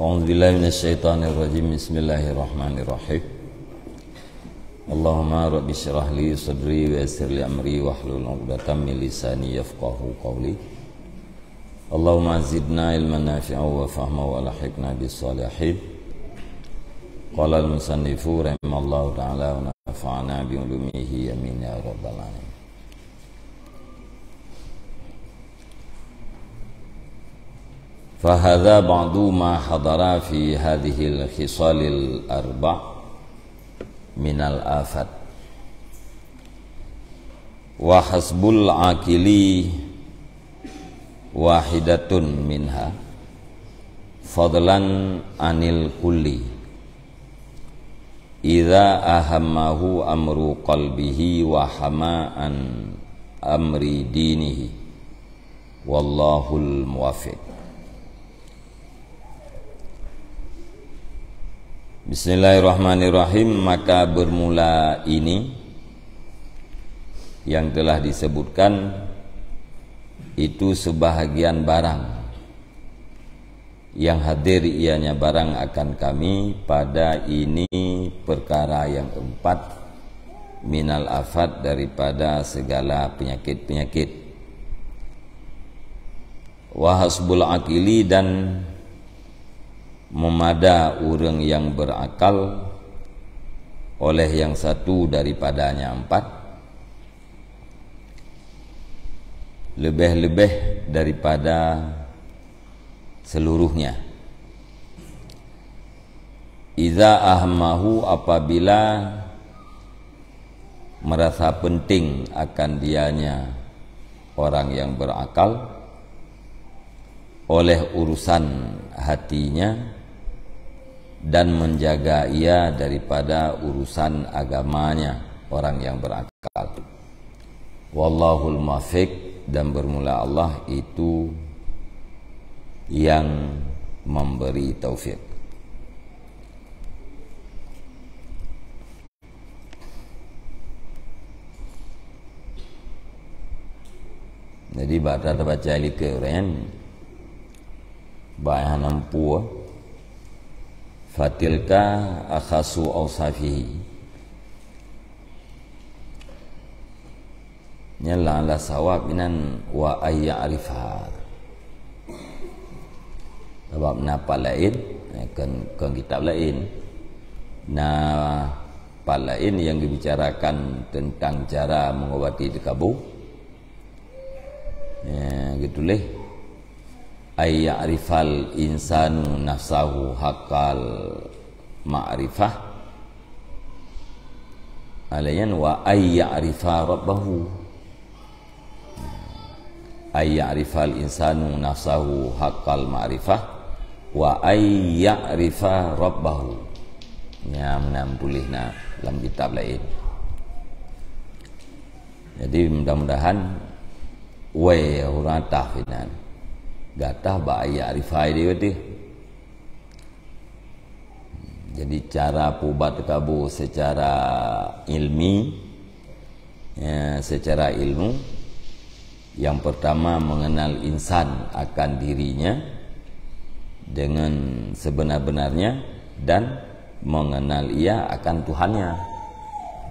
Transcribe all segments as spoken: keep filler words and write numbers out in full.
أعوذ بالله من الشيطان الرجيم. بسم الله الرحمن الرحيم. اللهم رب اشرح لي صدري ويسر لي أمري واحلل عقدة من لساني يفقهوا قولي. اللهم زدنا علما نافعا وفهما وألحقنا بالصالحين. قال المصنف رحمه الله تعالى ونفعنا بعلومه آمين يا رب العالمين. فهذا بعض ما حضر في هذه الخصال الأربع من الآفات. وحسب العاقل واحدة منها فضلا عن الكل. إذا أهمه أمر قلبه وحما عن أمر دينه. والله الموفق. Bismillahirrahmanirrahim. Maka bermula ini yang telah disebutkan itu sebahagian barang yang hadir ianya barang akan kami pada ini perkara yang empat minal afat daripada segala penyakit-penyakit. Wa hasbul aqili dan memada ureuëng yang berakal oleh yang satu daripadanya empat, lebih-lebih daripada seluruhnya. Iza ahmahu, apabila merasa penting akan dianya orang yang berakal oleh urusan hatinya dan menjaga ia daripada urusan agamanya orang yang berakal. Wallahul muwaffiq, dan bermula Allah itu yang memberi taufik. Jadi bak tabaca likot ureuëng bak hana mampu, fatilka akhasu ausafihi. Nyan la ala sawab inan wa ayya'rifa. Sabab na pat laén, eh, kon, kon kitab laén. Na pat laén yang geubicarakan teuntang cara meungobati teukabo. Ya, geutuléh, "Ay ya'rifal insanu nafsahu haqqal ma'rifah." Alaiyan wa ay ya'rifa rabbahu. Ay ya'rifal insanu nafsahu haqqal ma'rifah wa ay ya'rifa rabbahu. Nyam, nyam tuléh na lam kitab laén. Jadi mudah-mudahan wai urang tah inan. Gatah bak ayat rifai dia tu. Jadi cara pubat teukabo secara ilmi, ya, secara ilmu, yang pertama mengenal insan akan dirinya dengan sebenar-benarnya dan mengenal ia akan Tuhannya.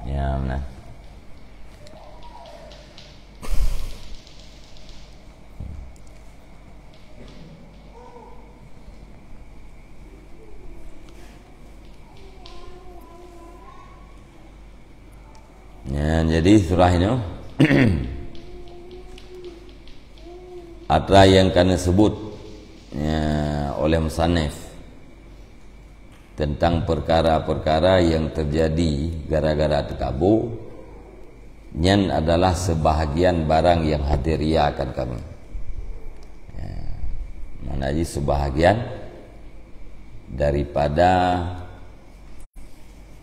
Ya, nah. Ya, jadi surah ini atra yang kana sebut, ya, oleh musannif tentang perkara-perkara yang terjadi gara-gara teukabo, nyan adalah sebahagian barang yang hadir ia akan kami. Ya, makna jih sebahagian daripada,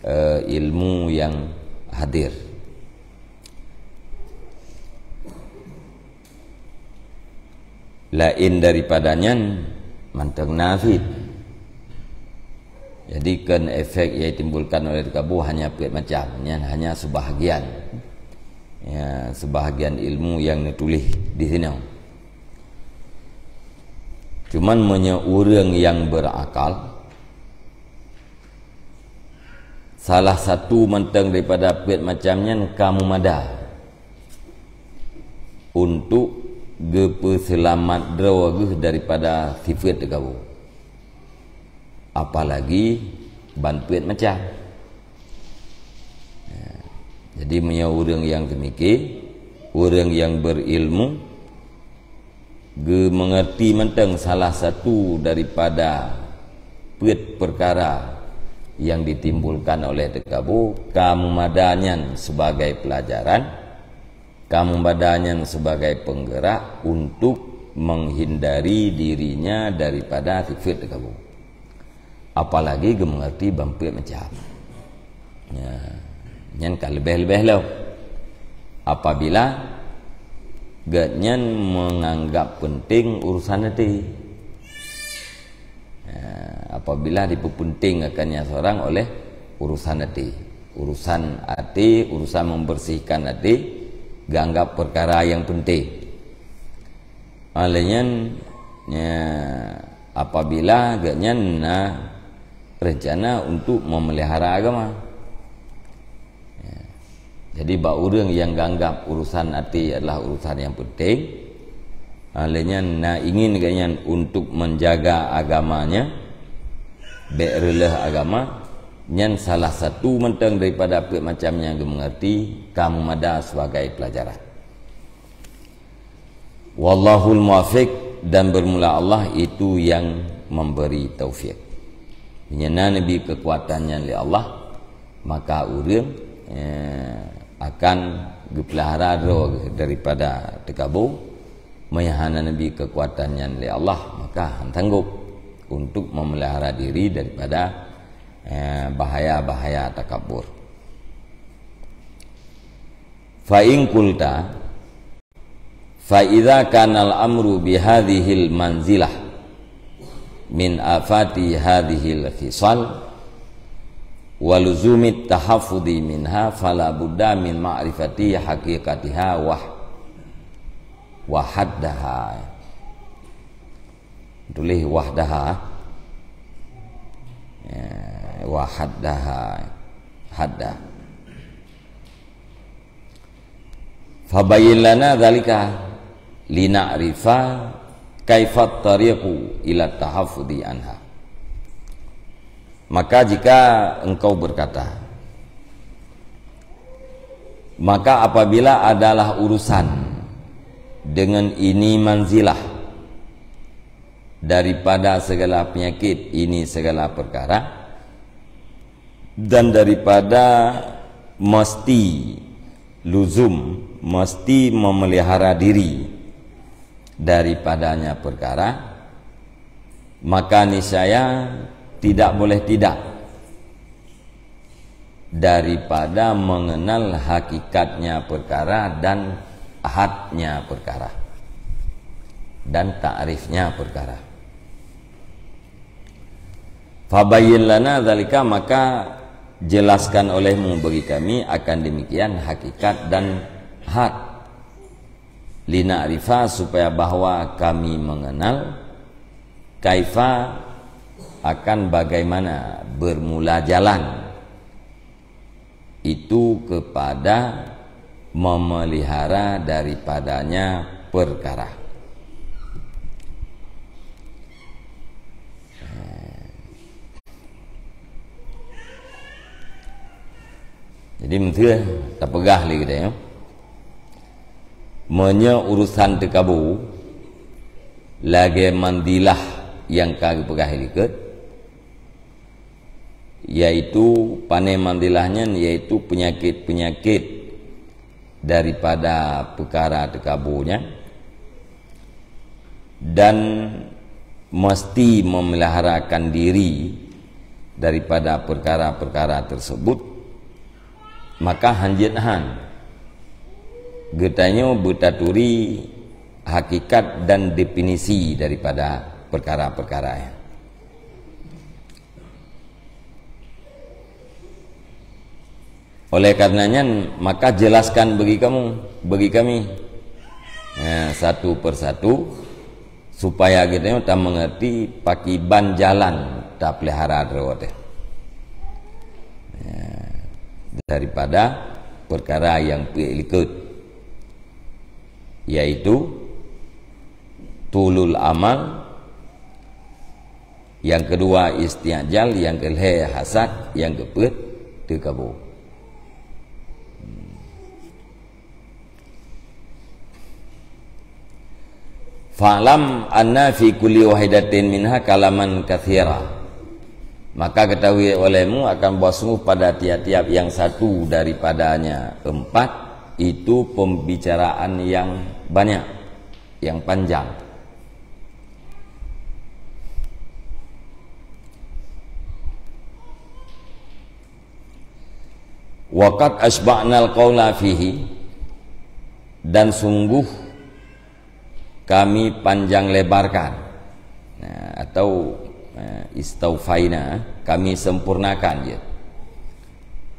eh, ilmu yang hadir. Laén daripada nyan mantong na cit. Jadi kon efek yang ditimbulkan oleh teukabo hanya peuet macam, nyan hanya sebahagian. Ya, sebahagian ilmu yang neutuléh di sinoe. Cuman meunyoe ureuëng nyang berakal, salah satu mantong daripada peuet macam nyan ka meumada untuk geupeuseulamat droe geuh daripada sifeuet teukabô, apalagi ban peuet macam. Ya. Jadi meunyoe ureuëng nyang teumike, ureuëng nyang berilmu, geumeungerti mantong salah satu daripada peuet peukara nyang ditimbulkan oleh teukabô, ka meumada nyan sebagai peulajaran, ka meumada nyan sebagai peunggerak untuk menghindari dirinya daripada sifeuet teukabô. Apalagi geumeungerti ban peuet macam. Ya, nyan ka leubeh-leubeh lom apabila gobnyan menganggap penting urusan até. Ya, apabila dipeupenting akan nyan seorang oleh urusan até. Urusan até, urusan membersihkan até, geuanggap peukara nyang penting. Oleh nyan, ya, apabila gobnyan na rencana untuk memelihara agama. Ya. Jadi, bak ureuëng nyang geuanggap urusan até adalah urusan nyang penting, oleh nyan na ingin gobnyan untuk menjaga agamanya, bék reuloh agama, nyan salah satu mantong daripada peuet macam nyang geumeungerti ka meumada sebagai peulajaran. Wallahul muwaffiq, dan bermula Allah itu yang memberi taufik. Meunyoe na neubi keukuatan nyan lé Allah, maka ureuëng, eh, akan geupeulahara droe geuh daripada teukabô. Meunyoe hana neubi keukuatan nyan lé Allah, maka han sanggob untuk memelihara diri daripada, eh, bahaya-bahaya takabur. Fa in qulta, fa idza kana al-amru bi hadzihil manzilah min afati hadzihil khisal wa luzumit tahaffudhi minha, fala budda min ma'rifati haqiqatiha wa, wa haddaha. Tulis wahdaha. Ya, wa haddaha. Hadda. Fabayyin lana dzalika lina'rifa kaifat tariqu ila tahaffudhi anha. Maka jika engkau berkata, maka apabila adalah urusan dengan ini manzilah daripada segala penyakit, ini segala perkara, dan daripada mesti luzum, mesti memelihara diri daripadanya perkara, maka niscaya tidak boleh tidak daripada mengenal hakikatnya perkara dan hadnya perkara dan takrifnya perkara. Fabayyin lana dzalika, maka jelaskan olehmu bagi kami akan demikian hakikat dan had. Lina'rifa, supaya bahwa kami mengenal, kaifa, akan bagaimana bermula jalan itu kepada memelihara daripadanya perkara. Jadi, meuteue tapeugah lé geutanyoe, meunyoe urusan teukabô lagée manzilah nyang ka geupeugah likot, yaitu pané manzilah nyan, yaitu peunyakét-peunyakét daripada peukara teukabô nyan, dan meusti meumeuliharakan diri daripada peukara-peukara teusebut, maka hanjeuet han geutanyoe beutaturi hakikat dan definisi daripada peukara-peukara nyan. Oleh karena nyan, maka jelaskan bagi kamu, bagi kami, ya, satu persatu, Supaya geutanyoe tameungerti pakiban jalan tapeulihara droe teuh. Ya, daripada peukara nyang peuet likot, yaitu tulul amal, nyang keudua isti'jal, nyang keulhée hasad, nyang keupeuet teukabô. Fa'lam anna fi kulli wahidatin minha kalaman katsira. Maka ketahui olehmu akan bahwa sungguh pada tiap-tiap yang satu daripadanya empat itu pembicaraan yang banyak, yang panjang. Wa qad asba'nal qaula fihi, dan sungguh kami panjang lebarkan, nah, atau, eh, istaufaina, kami sempurnakan je.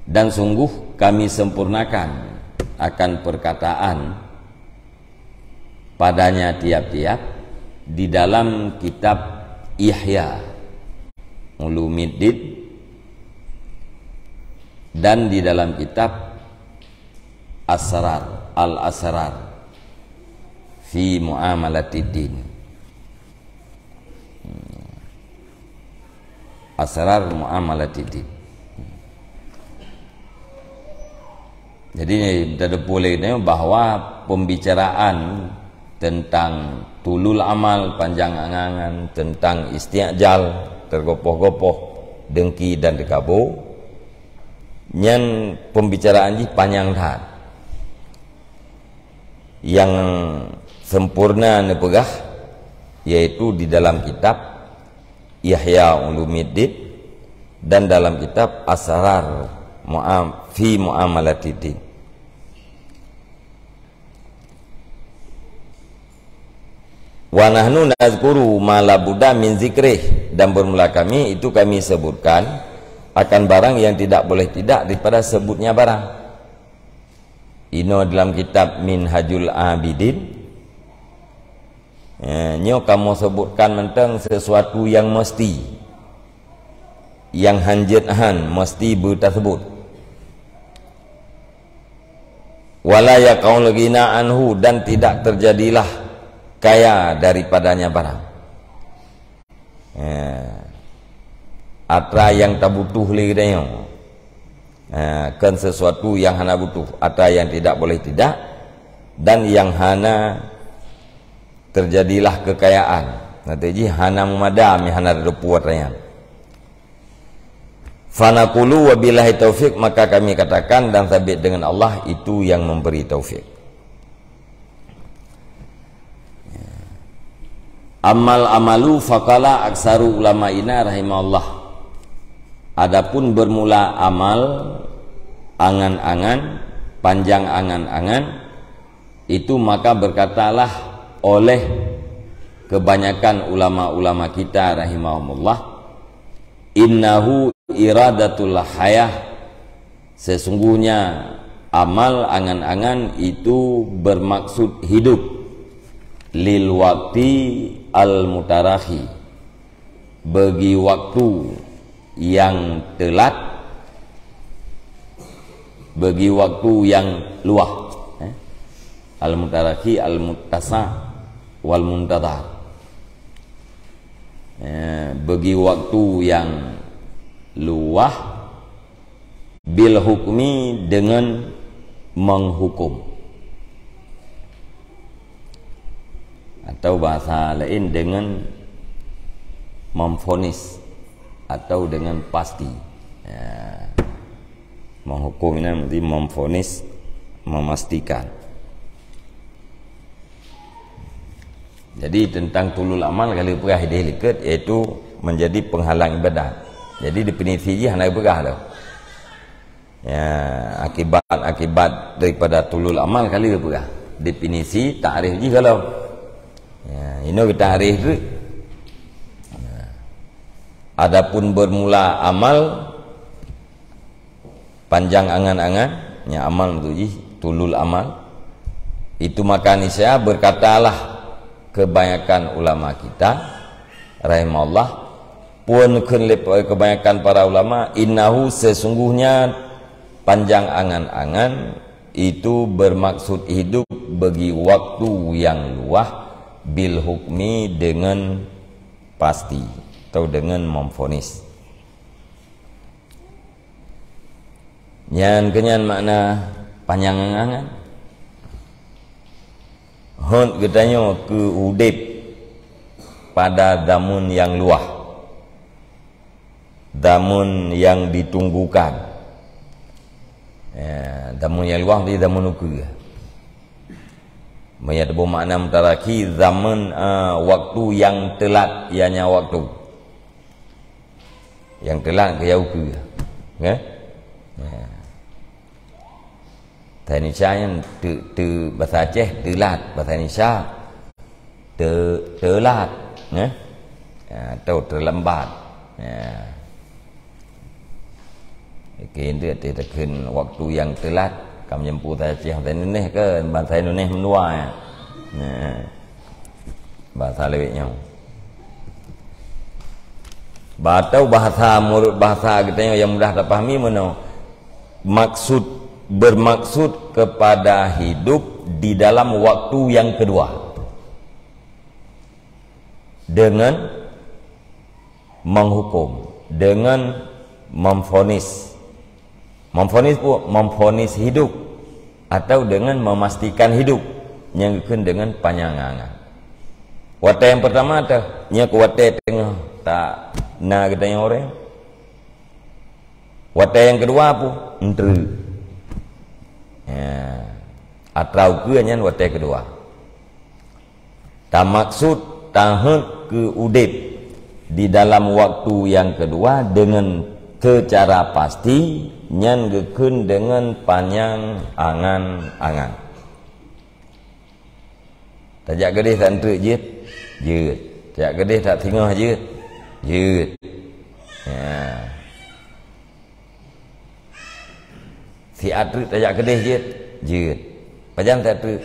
Dan sungguh kami sempurnakan akan perkataan padanya tiap-tiap di dalam kitab Ihya Ulumuddin dan di dalam kitab Asrar, Al-Asrar fi Muamalatiddin. Asrar Muamalatiddin. Jadi, kita depu lé ni bahwa pembicaraan tentang tulul amal, panjang angan-angan, tentang isti'jal, tergopoh-gopoh, dengki dan teukabô, nyan pembicaraan jih panyang that. Nyang sempurna neupeugah, yaitu di dalam kitab Ihya Ulumuddin dan dalam kitab Asrar Muam-, fi Muamalatiddin. Wa nahnu nazkuru ma la budda min zikrih, dan bermula kami itu kami sebutkan akan barang yang tidak boleh tidak daripada sebutnya barang. Inoe dalam kitab Minhajul Abidin, eh, nyoe kamoe sebutkan mantong sesuatu yang mesti, yang hanjeuet han mesti beutaseubut. Wala yaqaul ghina anhu, dan tidak terjadilah kaya daripadanya barang. Eh, atra nyang tabutuh lé geutanyoe. Eh, kon sesuatu nyang hana butuh, atra nyang tidak boleh tidak, dan nyang hana terjadilah kekayaan. Nanti jih hana meumada, mi hana teudepu atra nyan. Fanaqulu wabillahi taufik, maka kami katakan dan sabit dengan Allah itu yang memberi taufik. Ammal amalu faqala aksaru ulamaina rahimahullah. Adapun bermula amal, angan-angan, panjang angan-angan, itu maka berkatalah oleh kebanyakan ulama-ulama kita rahimahumullah, innahu iradatul hayah, sesungguhnya amal angan-angan itu bermaksud hidup, lil waqti al mutarakhi, bagi waktu yang telat, bagi waktu yang luah, eh? Al mutarakhi, al muttasa, wal muntadhar. Eh, bagi waktu yang luah, bil hukmi, dengan menghukum, atau bahasa lain dengan memvonis atau dengan pasti. Ya. Menghukum ini berarti memvonis, memastikan. Jadi, tentang tulul amal ka lheueh peugah idéh likot, iaitu menjadi penghalang ibadat. Jadi, definisi jih hana peugah tu. Ya, akibat-akibat daripada tulul amal ka lheueh peugah. Definisi takrif jih ka lom. Ya, inoe takrif tu. Ya. Adapun bermula amal, panjang angan-angan, nya amal tu jih, tulul amal. Itu maka niscaya berkatalah Kebanyakan ulama kita, rahimahullah, pun kheun lé kebanyakan para ulama, innahu, sesungguhnya panjang angan-angan itu bermaksud hidup bagi waktu yang luah, bil hukmi, dengan pasti atau dengan memvonis. Nyan keunyan makna panyang angan-angan. Hot geutanyoe keu udeb pada zamun nyang luwah, zamun nyang ditunggukan. Ya, zamun nyang luwah di zamun ukeue. Meunyo teuboh makna mutarakhi, zamun, eh, waktu nyang teulat, ianya waktu. Nyang teulat keu nyang ukeue. Nggih? Ya. Bahasa Indonesia nyan te-, te-, bahasa Aceh teulat, bahasa Indonesia te-, teulat, nggih? Ya, atau terlambat. Ya. Oke, itu arti takheun waktu nyang teulat, ka meujampu bahasa Aceh, bahasa Indonesia ke, bahasa Indonesia meunoe, ya. Nah. Bahasa lewat nyoe. Atau bahasa, menurut bahasa geutanyoe nyang mudah tapahami meunoe, maksud, bermaksud kepada hidup di dalam waktu yang kedua dengan menghukum, dengan memvonis. Memvonis pu-, memvonis hidup atau dengan memastikan hidup, nyang geukheun dengan panyang angan-angan. Watèe nyang pertama teuh, nyan keu watèe teungoh ta-, na geutanyoe ureueng. Watèe nyang keudua pu, eunteuk. Ya. Atra ukeue nyan watèe keudua. Tamaksud tahot keu udeb di dalam waktu nyang keudua deungon seucara pasti, nyan geukheun deungon panyang angan-angan. Tajak keudeh that eunteuk jeuet? Jeuet. Tajak keudeh that singoh jeuet? Jeuet. Ya. Siat treuk tajak keudeh jeuet? Jeuet. Pajan siat treuk?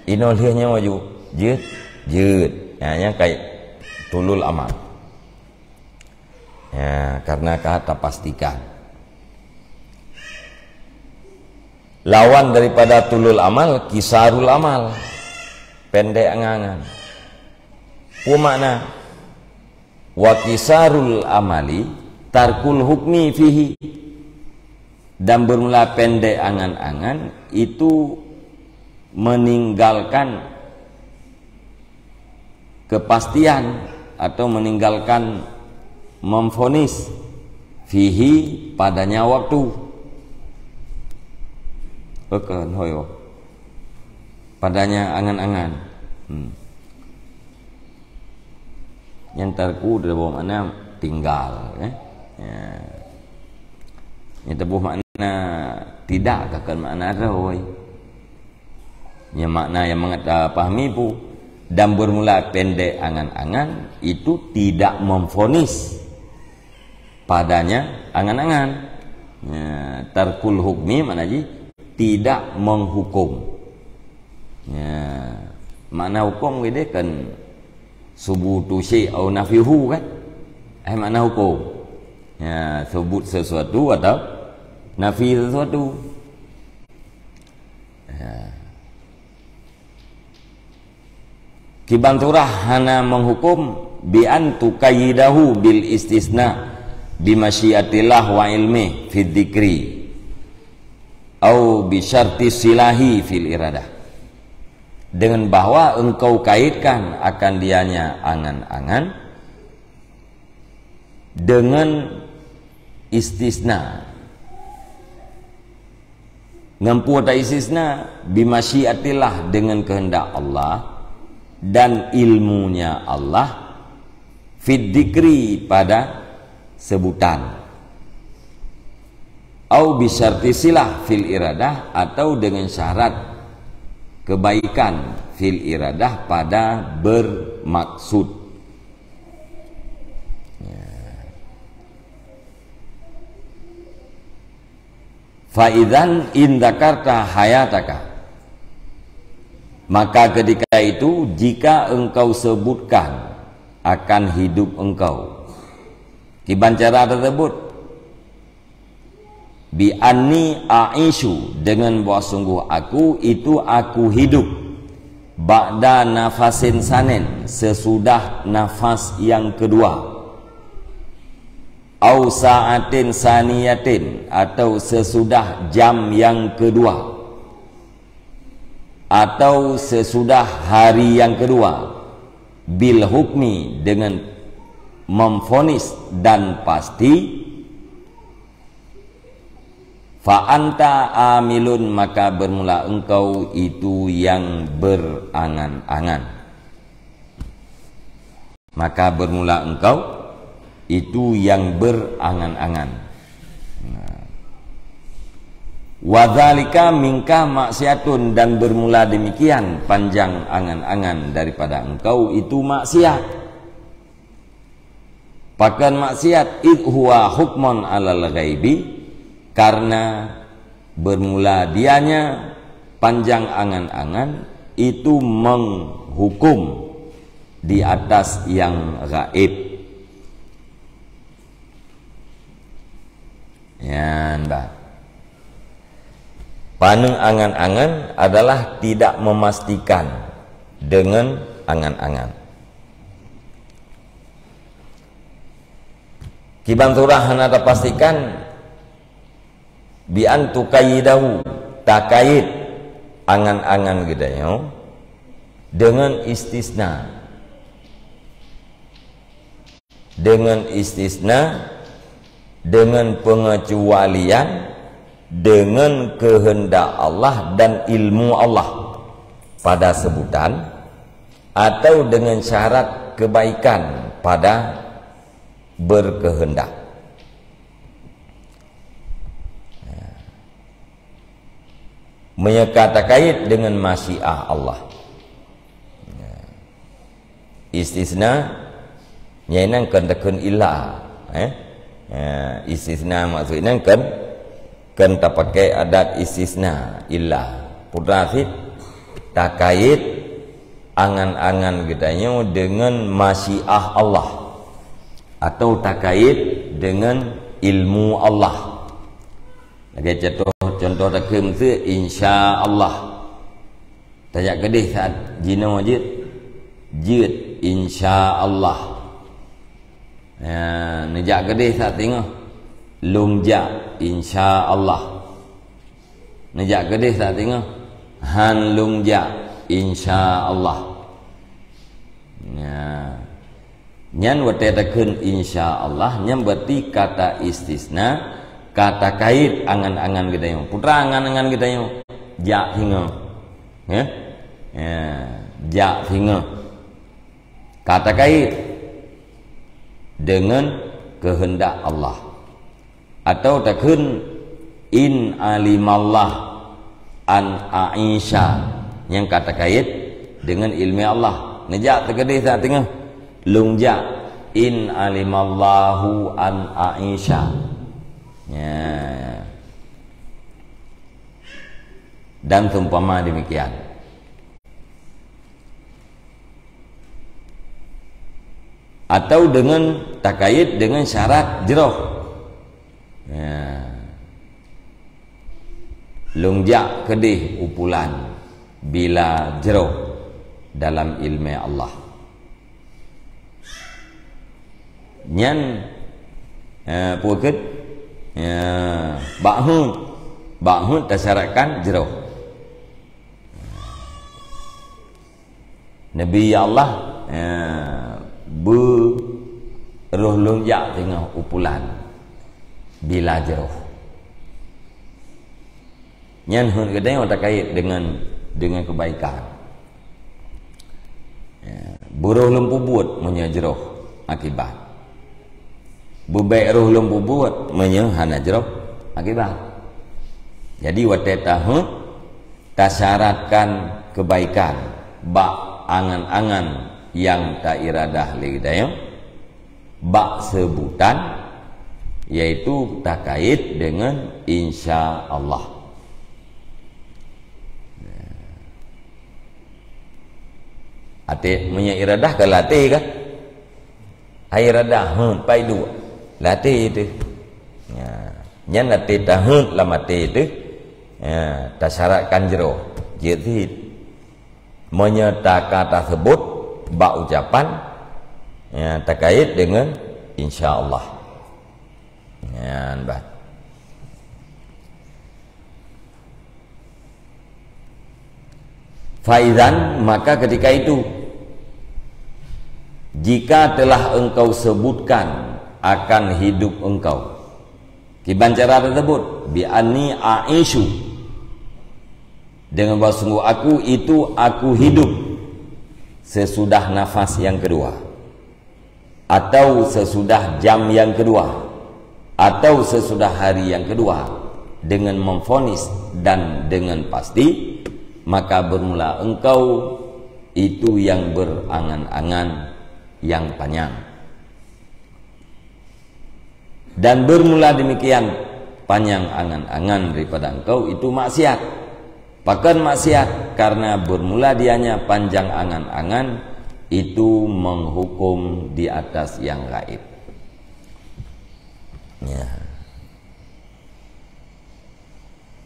Inoe lheueh nyoe ju? Jeuet? Jeuet. Ya, nyan kait tulul amal. Ya, karena ka tapastikan. Lawan daripada tulul amal, kisarul amal. Pendek angan-angan. Peue makna? Wa kisarul amali tarkul hukmi fihi. Dan bermula pendek angan-angan itu meninggalkan kepastian atau meninggalkan memvonis fihi padanya waktu. Oke, hoyo. Padanya angan-angan. Hmm. Nyang tarku teuboh makna tinggal, eh. Ya. Nyang teuboh makna tidak, ka kon makna rhoi. Nyang makna nyang mangat tapahami pu, dan bermula pendek angan-angan, itu tidak memvonis padanya angan-angan. Ya, tarkul hukmi makna jih tidak menghukum. Ya, makna hukum geude kan subutu syai' au nafyuhu kan? Eh, makna hukum. Ya, subut sesuatu atau nafi sesuatu. Ya. Kiban surah hana menghukum bi an tuqayyidahu bil istisna bi masyiatillah wa ilmi fi dzikri au bi syarti silahi fil iradah. Dengan bahwa engkau kaitkan akan dianya angan-angan dengan istisna. Ngon peue ta istisna? Bi masyiatillah, dengan kehendak Allah dan ilmunya Allah, fid dzikri, pada sebutan. Au bi syarti silah fil iradah, atau dengan syarat kebaikan fil iradah, pada bermaksud. Ya. Fa idzan in dzakarta hayataka. Maka ketika itu, jika engkau sebutkan akan hidup engkau, kiban cara tersebut, bi anni a'isyu, dengan bahwa sungguh aku itu aku hidup, ba'da nafasin sanin, sesudah nafas yang kedua, au sa'atin saniyatin, atau sesudah jam yang kedua, atau sesudah hari yang kedua, bil hukmi, dengan memvonis dan pasti, fa anta amilun, maka bermula engkau itu yang berangan-angan. Maka bermula engkau itu yang berangan-angan. Nah. Wa dzalika minka maksiatun, dan bermula demikian panjang angan-angan daripada engkau itu maksiat. Pakon maksiat? Id huwa hukmun alal ghaibi, karena bermula dianya panjang angan-angan itu menghukum di atas yang gaib. Nyan bah. Paneuk angan-angan adalah tidak memastikan dengan angan-angan. Kiban surah hana tapastikan, bi an tuqayyidahu, takayét angan-angan geutanyoe dengan istisna. Dengan istisna, dengan pengecualian, dengan kehendak Allah dan ilmu Allah pada sebutan, atau dengan syarat kebaikan pada berkehendak. Meunyoe ka takayét dengan masyiah Allah. Istisna, nyan kon takheun illa, eh? Ya, istisna maksud nyan kon, kon tapakai adat istisna, illa. Putra cit takayét angan-angan geutanyoe dengan masyiah Allah, atau takayét dengan ilmu Allah. Lagée contoh, contoh takheun miseue, insya Allah. Tajak keudeh saat jinoe jeuet, jeuet insya Allah. Ya, neujak keudeh saat teungoh, lôn jak insya Allah. Neujak keudeh saat teungoh, han lôn jak insya Allah. Ya. Nyan watée takheun insya Allah, nyan berarti kata istisna, ka takayét angan-angan geutanyoe. Putra angan-angan geutanyoe, jak singoh. Ya? Ya, jak singoh. Ka takayét dengan kehendak Allah. Atau takheun, in alimallah an a'isha, nyang ka takayét dengan ilmu Allah. Neujak teukeudeh saat teungoh, lôn jak, in alimallahu an a'isha. Ya. Dan seumpama demikian. Atau dengan takayét dengan syarat jroh. Ya. Lôn jak keudeh u pulan bila jroh dalam ilmu Allah. Nyan, eh, peue kheun? Ya, bak heuet. Bak heuet tasyaratkan jroh. Nabi, ya Allah, eh, beuroh lôn jak teungoh u pulan bila jroh. Nyan heuet geutanyoe takayét dengan, dengan kebaikan. Ya, beuroh lôn peubuet meunyoe jroh akibat. Beubék roh lôn peubuet meunyoe hana jroh akibat. Jadi watée taheuet, tasyaratkan kebaikan bak angan-angan nyang tairadah lé geutanyoe bak seubutan, yaitu takayét dengan insya Allah. Até, meunyoe iradah ka lam até kan? Hai iradah, heuet, pai duek. Lam até teuh. Ya. Nyan até taheuet lam até teuh. Ya, tasyaratkan jroh. Jeuet cit. Meunyoe ta-, ka taseubut bak ucapan, ya, takait deungon insya Allah. Nyan bah. Faizan, maka ketika itu, jika telah engkau sebutkan akan hidup engkau, kiban cara tersebut, bi anni aisyu, dengan bahwa sungguh aku itu aku hidup sesudah nafas yang kedua, atau sesudah jam yang kedua, atau sesudah hari yang kedua, dengan memvonis dan dengan pasti, maka bermula engkau itu yang berangan-angan yang panjang. Dan bermula demikian panjang angan-angan daripada engkau itu maksiat. Pakon maksiat? Karena bermula dianya panjang angan-angan itu menghukum di atas yang gaib. Ya.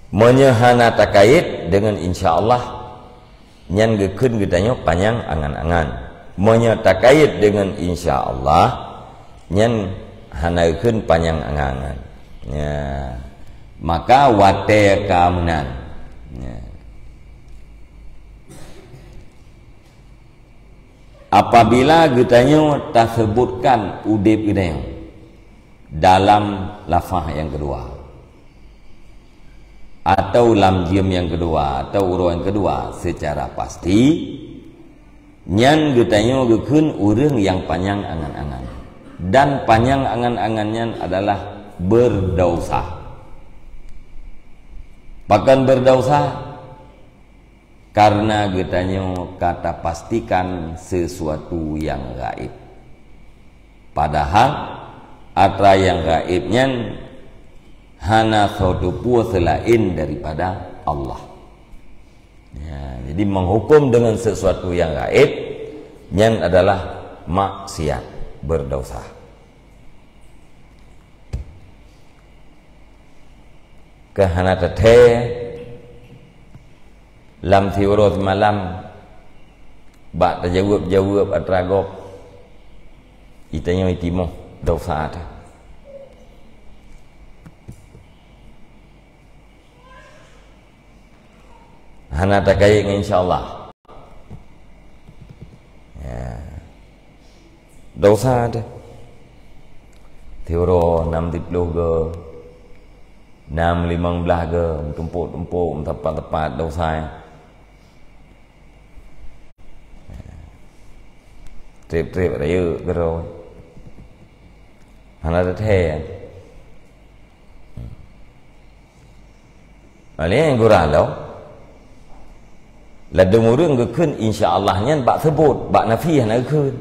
Meunyoe hana takait deungon insya Allah, nyan geukheun geutanyoe panyang angan-angan. Meunyoe takait deungon insya Allah, nyan hana geukheun panyang angan-angan. Ya. Maka watée ka meunan. Ya. Apabila geutanyoe taseubutkan udeb geutanyoe dalam lafaz nyang keudua, atau lam jeuem nyang keudua, atau uroe nyang keudua, secara pasti, nyan geutanyoe geukheun ureuëng nyang panyang angan-angan. Dan panyang angan-angan nyan adalah berdausa. Pakon berdausa? Karena geutanyoe ka tapastikan sesuatu nyang gaib. Padahal atra nyang gaib nyan hana soe teupeue seulaén daripada Allah. Ya, jadi menghukum dengan sesuatu yang gaib nyan adalah maksiat, berdosa. Keu hana teuthée lam siuroe simalam bak tajaweueb-jaweueb atra gob, geutanyoe jitimoh dosa teuh. Hana takait ngon insya Allah. Ya. Dosa teuh. Siuroe nam siplôh go, nam limong blaih go, meutumpôk-tumpôk, meusapat-sapat dosa. Treb-treb rayeuk keudroe. Hana teuthée. Alèh gura lom. Ladôm ureuëng geukheun insya Allah nyan bak seubut, bak nafi hana geukheun.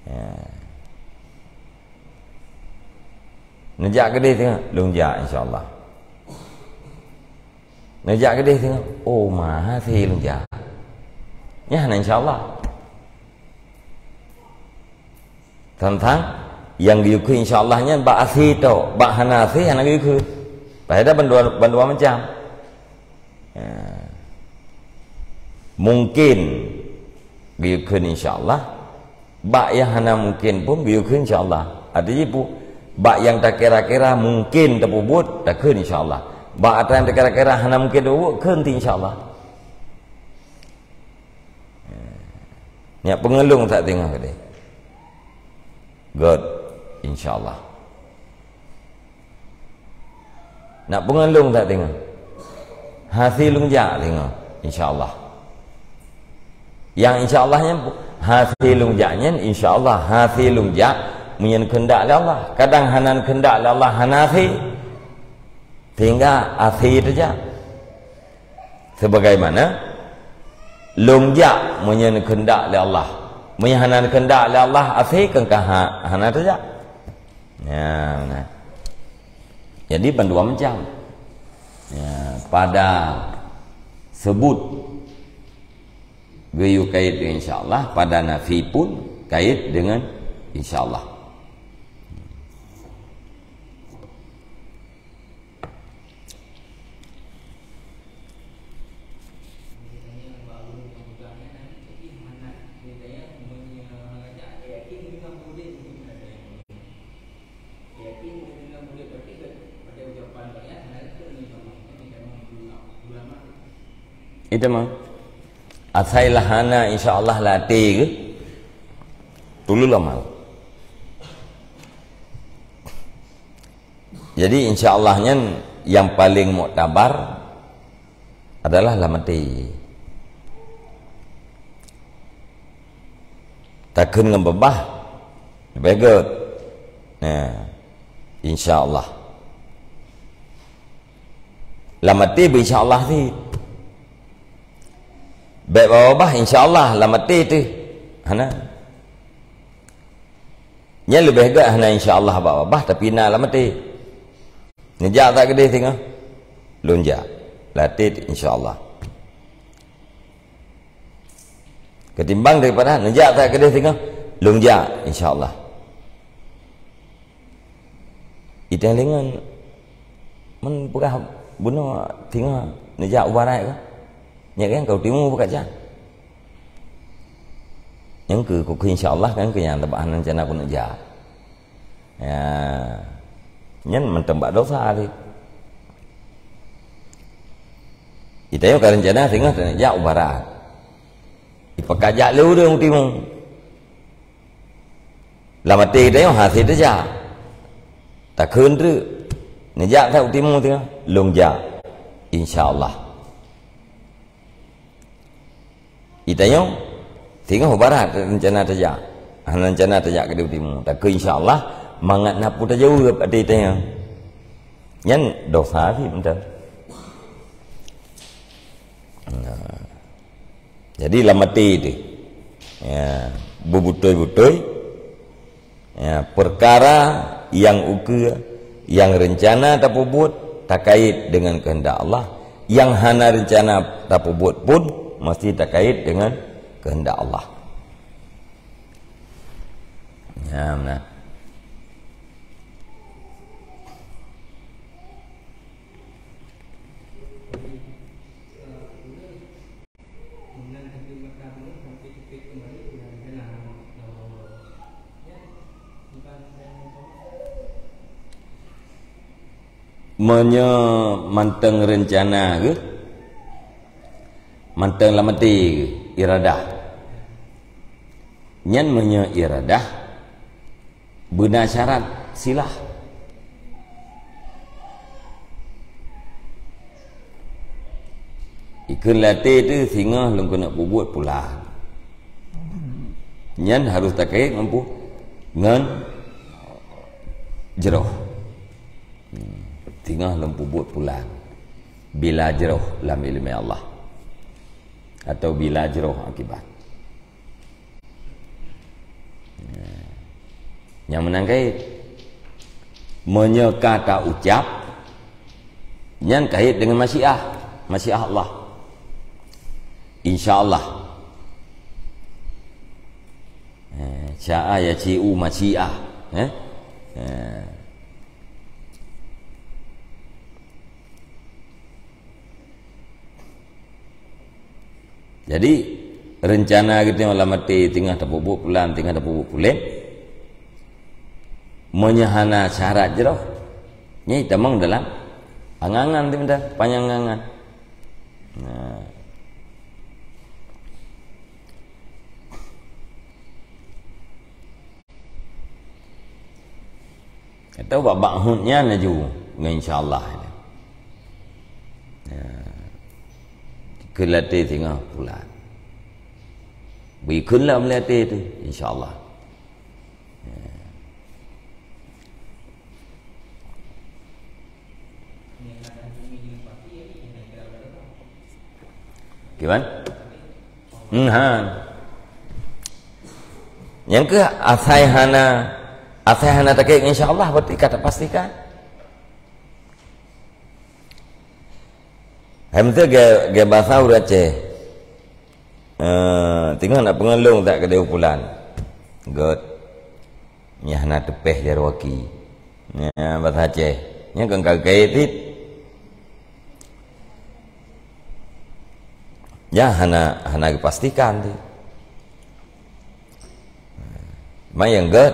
Ya. Neujak keudeh teungoh, lôn jak insya Allah. Neujak keudeh teungoh, oh, ma hase lôn jak. Nyan hana insya Allah. Teuntang nyang geuyue kheun insya Allah nyan bak aseue tok, bak hana aseue hana geuyue kheun. Padahai bandua, bandua macam. Ya. Mungkin geuyue kheun insya Allah, bak nyang hana mungkin pun geuyue kheun insya Allah. Arti jih peue? Bak nyang takira-kira mungkin tapeubuet, takheun insya Allah. Bak atra nyang takira-kira hana mungkin tapeubuet, kheun ti insya Allah. Nyak peungeulung that teungoh keudeh. Göt, insya Allah. Nak peungeulung that teungoh. Hase lôn jak teungoh, insya Allah. Nyang insya Allah nyan, hase lôn jak nyan, insya Allah, hase lôn jak, meunyan keuheundak lé Allah. Kadang hana keuheundak lé Allah, hana hase. Sehingga hase teujak. Sebagaimana lôn jak meunyoe keuheundak lé Allah. Meunyoe hana keuheundak lé Allah, aseue kan ka ha-, hana teujak. Ya, nah. Jadi bandua macam. Ya, pada sebut Geuyue kait deungon insya Allah, pada nafi pun kait deungon insya Allah. Itu mah. Asai lah hana insya Allah lam até geuh, tulul amal. Jadi insya Allah nyan nyang paléng muktabar adalah lam até. Takheun ngon babah, leubeh gét. Nah, insya Allah. Lam até beu insya Allah cit. Bèk bak babah insya Allah, lam até teuh. Hana. Nyan leubeh gét hana insya Allah bak babah, tapi na lam até. Neujak that keudeh singoh, lôn jak. Lam até insya Allah. Ketimbang daripada neujak that keudeh singoh, lôn jak insya Allah. Itang lingon, man peugah bunoe singoh neujak u barat kah? Nyak kan ka u timu peugah jak. Nyang keu, keu insya Allah kan keu nyang teubak hana rencana keuneuk jak. Ya. Nyan mantong bak dosa teuh. Itang ka rencana singoh neujak u barat. Ipakat jak lé ureueng u timu. Lam até geutanyoe hase teujak. Takheun treuk. Neujak that u timu singoh, lôn jak. Insya Allah. Itanyoe singoh u barat rencana teujak. Hana rencana teujak keudeh u timu. Takheun insya Allah, mangat na peue tajaweueb até itanyoe. Nyan dosa cit mantong. Nah. Jadi lam até teuh, ya, beubutôi-butôi, ya, peukara nyang ukeue, nyang reuncana tapeubuet takait deungon keuheundak Allah, nyang hana reuncana tapeubuet pun meusti takait deungon keuheundak Allah. Ya, meunan. Meunyoe mantong reuncana geuh, mantong lam até geuh, iradah. Nyan meunyoe iradah, beuna syarat silah. Ikheun lam até teuh singoh lôn keuneuk peubuet pulan. Nyan harôh takait ngon pu-, ngon jroh. Singoh lôn peubuet pulan. Bila jroh lam ileumèe Allah. Atau bila jroh akibat. Nyang meunan kait. Meunyoe ka ta ucap, nyan kait deungon masyiah, masyiah Allah. Insya Allah. Eh, syaa yasyi'u masyiah, eh? Eh. Jadi, reuncana geutanyoe lam até teungoh tapeubuet pulan, teungoh tapeubuet pulan, meunyoe hana syarat jroh, nyan tamong dalam angan-angan teuh mantong, panyang angan-angan. Nah. Atau bak-bak hut nyan laju ngon insya Allah. Ya. Keu lam até singoh pulan. Bri kheun lam até teuh, insya Allah. Ya. Kiban? Hmm, ha. Nyang keu asai hana, asai hana takheun, insya Allah, berarti ka tapastikan. Hai, meunteuk ge, ge bahasa ureueng Aceh. Eh, Teungoh na peungeulong that keudeh u pulan. Gét. Nyan hana teupéh jaroe gaki. Nyan bahasa Aceh. Nyan kan ka geukayét cit. Nyan hana, hana geupastikan cit. Manyang gét.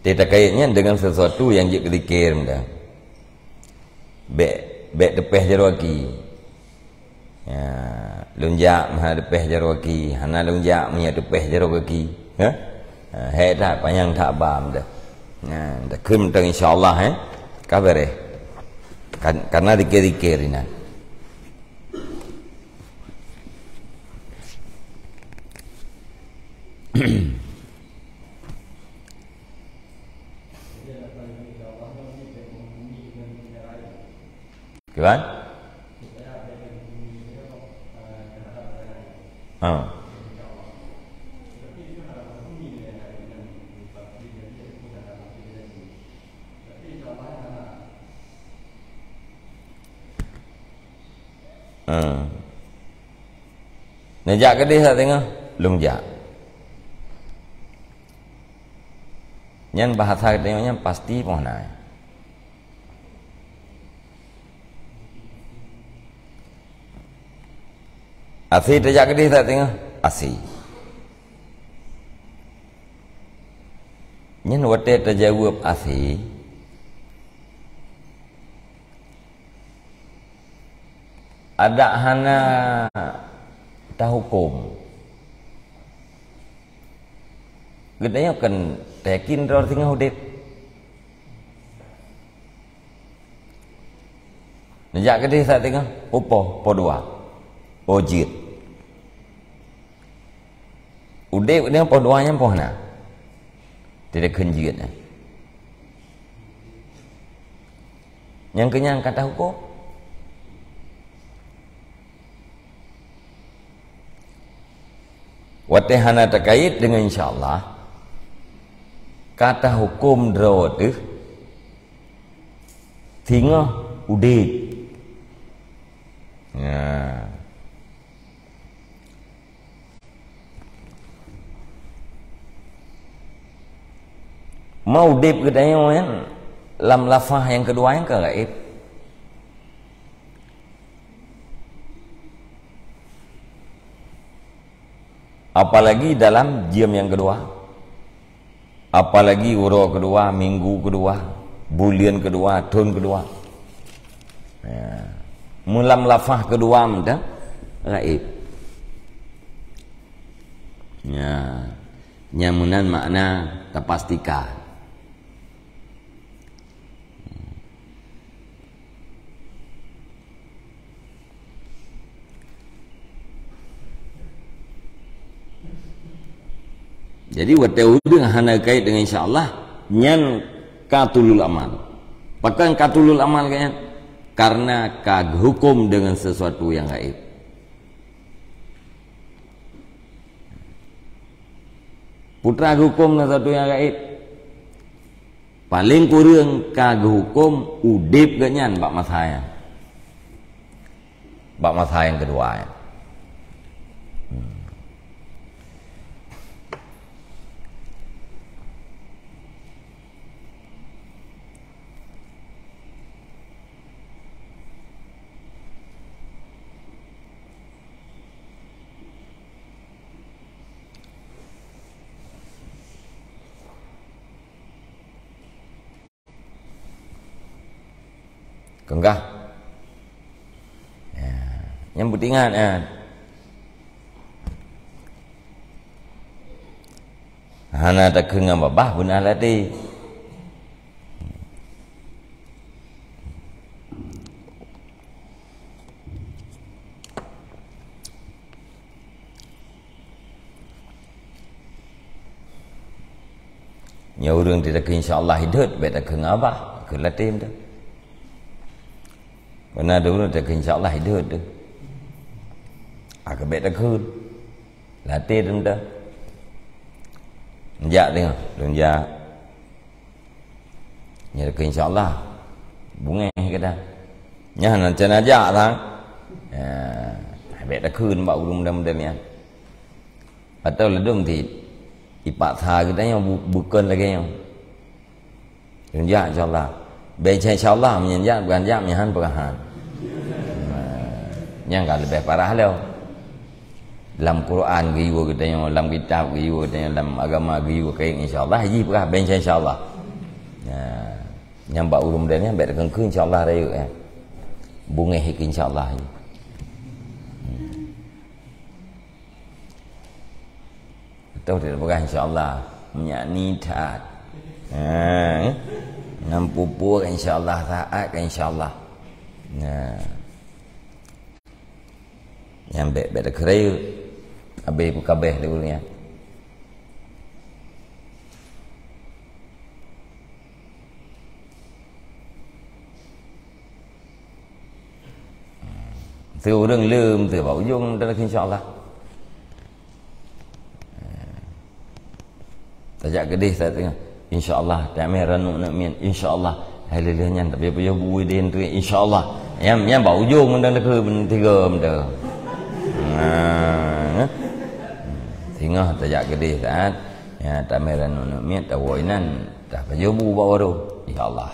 Teutakayét nyan deungon sesuatu nyang jeuet keu zikir meunan. Bék, bék teupéh jaroe gaki. Ya, lôn jak meuhana teupéh jaroe gaki, hana lôn jak meunyo teupéh jaroe gaki. Ha? Ha, hék that, panyang that ba meunan. Nah, takheun mantong insya Allah, eh. Ka beureh. Kan, karena zikir-zikir inan. Kiban? Ha. Ha. Neujak keudeh saat teungoh, lôn jak. Nyan bahasa geutanyoe nyan pasti poh na. Asie tajak keudeh that teungoh, asie. Nyan watée tajaweueb asie, adak hana tahuköm. Geutanyoe kan tayakin droe teungoh udeb. Neujak keudeh that teungoh, oh poh, poh dua. Oh jeuet. Udeb nyan poh dua nyan poh na. Teudeukheun jeuet nyan. Nyang keu nyan ka tahuköm. Watée hana takayét deungon insya Allah, ka tahuköm droe teuh singoh udeb. Nah. Ma udeb geutanyoe nyan lam lafaz nyang keudua nyan ka gaéb. Apalagi dalam jeuem nyang keudua, apalagi uroe keudua, minggu keudua, buleuen keudua, thon keudua. Ya. Meulam lafaz keudua meudah gaéb. Ya. Nyang meunan makna tapastikan. Jadi watée ureuëng hana kait dengan insya Allah, nyan ka tulul amal. Pakon ka tulul amal nyan? Karena ka geuhuköm dengan sesuatu yang gaib. Putra geuhuköm dengan sesuatu yang gaib. Paleng kureueng ka geuhuköm udeb geuhnyan bak masa nyan. Bak masa nyang keudua nyan. Hmm. Keunggah. Ya. Nyang peuingat, ya. Hana takheun ngon babah beuna latih. Nyoe ureuëng teutakheun insya Allah hidup, bék takheun ngon babah, keu latih tu. Karena dulu takheun insya Allah hidup tu. Aku bék takheun. Latih tu tu. Jak tengok, lôn jak. Nyan keu insya Allah. Bungéh kadang. Nyan nan cana jak sang. Ya, bék takheun bak ureuëng muda-muda nyan. Atau ladôm di ipaksa geutanyoe bu-, bukon lagée nyoe. Nyan jak, insya Allah. Bèk insya Allah, meunyan jak, bukan jak, meunyan peurahan. Nah, nyan ka leubeh parah lom. Lam Quran geuyue geutanyoe, lam kitab geuyue geutanyoe, lam agama geuyue kayém, insya Allah, jih peurah, bèk insya Allah. Nah, nyan bak ureuëng model nyan, bèk takheun-kheun, insya Allah, rayeuk, eh. Beungéh keu insya Allah. Beutôi, tidak peugah insya Allah. Meunyak ni that. Ha, eh? Ngon pupuk insya Allah, taat kan insya Allah. Nah. Nyang bèk-bèk takheun rayeuk. Habéh peukabéh lé ureuëng nyan. Teu ureuëng leuem teu bak ujong, insya Allah. Tajak keudeh saat teungoh. Insya Allah, tamé ranup neuk miet. Insya Allah. Hai lheueh nyan, tapi payah bui deh tu. Insya Allah. Nyan, nyan bak ujong meunan takheun tiga meunan. Nah. Singoh tajak keudeh saat. Ya, tamé ranup neuk miet, tawoe inan, dah payah bu bak warong. Insya Allah.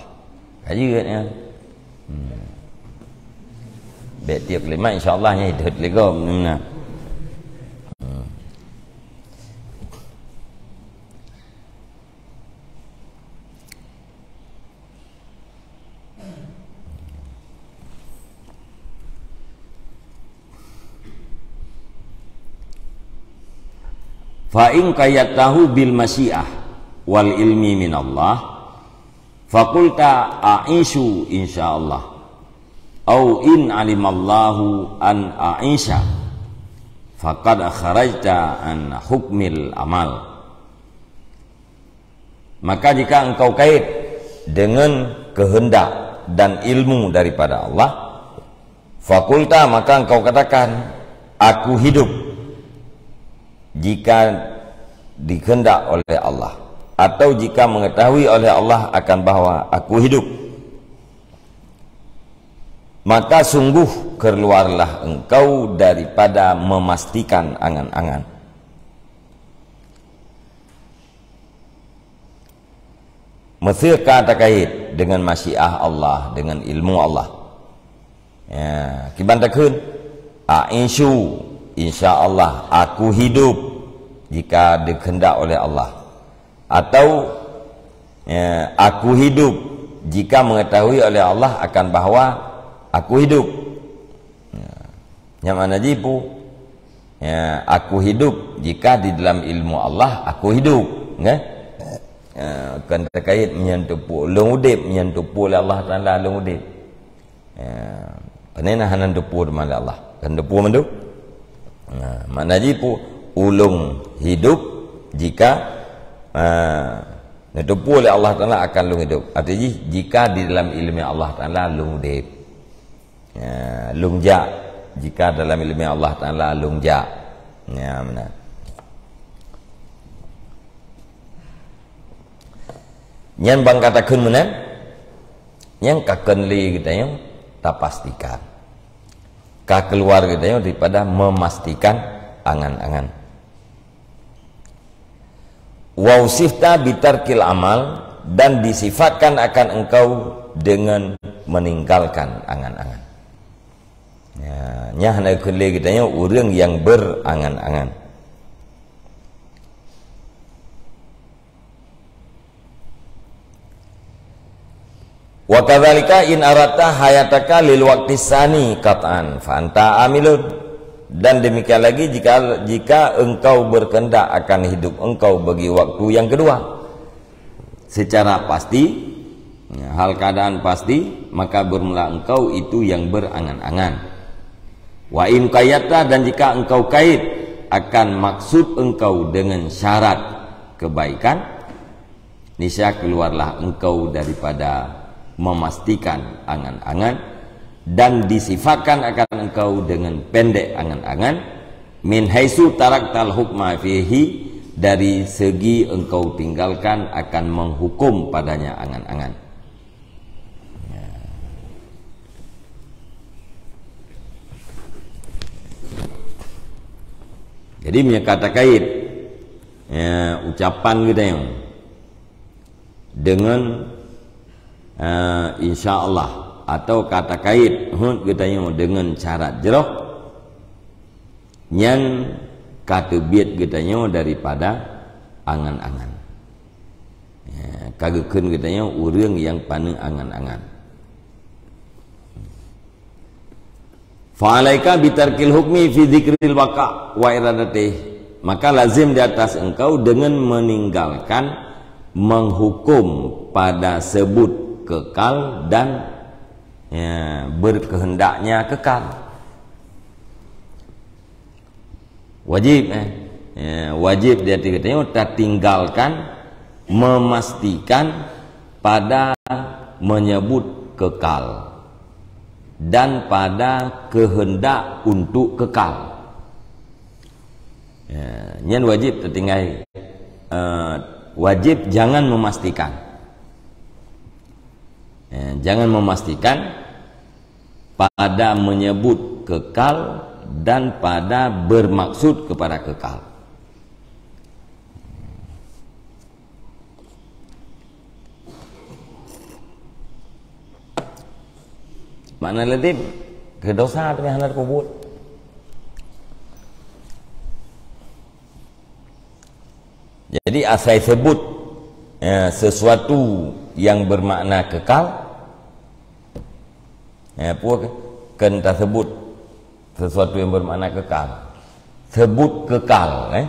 Ka jeuet nyan. Hmm. Bèk tiep kalimat, insya Allah, nyan hidup lego. Hmm. Fa in qayyadtahu bil masyiah wal ilmi minallah, faqulta a'isyu insyaallah, au in alimallahu an a'isya, faqad kharajta an hukmil amal. Maka jika engkau kait dengan kehendak dan ilmu daripada Allah, faqulta, maka engkau katakan, "Aku hidup," jika dikehendak oleh Allah, atau jika mengetahui oleh Allah akan bahwa aku hidup, maka sungguh keluarlah engkau daripada memastikan angan-angan. Meusé ka takait dengan masyiah Allah, dengan ilmu Allah. Ya, kiban takheun, "A'isyu, insya Allah, aku hidup jika dikehendak oleh Allah." Atau, ya, "Aku hidup jika mengetahui oleh Allah akan bahwa aku hidup." Ya. Nyang mana jipu? Ya, aku hidup jika di dalam ilmu Allah aku hidup, kan? Ya, kan terkait meunyan teupeu lôn udeb, meunyan teupeu lé Allah Taala lôn udeb. Ya, pane na hana teupeu teuma lé Allah. Kan teupeu mandum? Nah, makna jipu ulôn hidup jika, ah, neuteupeue lé Allah Taala akan lôn hidup. Arti jih, jika di dalam ilmu Allah Taala lôn udeb. Ya, lôn jak. Jika dalam ilmu Allah Taala lôn jak. Ya, meunan. Nyan ban ka takheun meunan, nyan ka kheun lé geutanyoe tapastikan. Ka keluar geutanyoe daripada memastikan angan-angan. Wa usifta bitarkil amal, dan disifatkan akan engkau dengan meninggalkan angan-angan. Ya, nyan hana kheun lé geutanyoe ureuëng nyang berangan-angan. Wa kadzalika in aradta hayataka lil waqti tsani qat'an fa anta amilun. Dan demikian lagi jika, jika engkau berkehendak akan hidup engkau bagi waktu yang kedua, secara pasti, ya, hal keadaan pasti, maka bermula engkau itu yang berangan-angan. Wa in qayyadta, dan jika engkau kait akan maksud engkau dengan syarat kebaikan, niscaya keluarlah engkau daripada memastikan angan-angan, dan disifatkan akan engkau dengan pendek angan-angan, min haitsu taraktal hukma fihi, dari segi engkau tinggalkan akan menghukum padanya angan-angan. Ya. Jadi, meunyoe ka takait ucapan geutanyoe deungon, eh, insya Allah, atau ka takait hot geutanyoe deungon syarat jroh, nyan ka teubiet geutanyoe daripada angan-angan. Ya, ka geukheun geutanyoe ureuëng nyang paneuk angan-angan. Fa'alaika bitarkil hukmi fi dzikril waqa' wa iradatih. Maka lazim di atas engkau dengan meninggalkan menghukum pada sebut kekal dan, ya, berkehendaknya kekal. Wajib, eh. Ya, wajib di ateueh geutanyoe tatinggalkan, memastikan pada menyebut kekal dan pada kehendak untuk kekal. Ya, nyan wajib tatinggai. Eh, wajib jangan memastikan. Ya, jangan memastikan pada menyebut kekal dan pada bermaksud kepada kekal. Makna lazim, keu dosa tapi hana teupeubeuet. Jadi asai sebut, ya, sesuatu yang bermakna kekal, ya, peue ke-, kön tasebut sesuatu yang bermakna kekal. Sebut kekal, eh.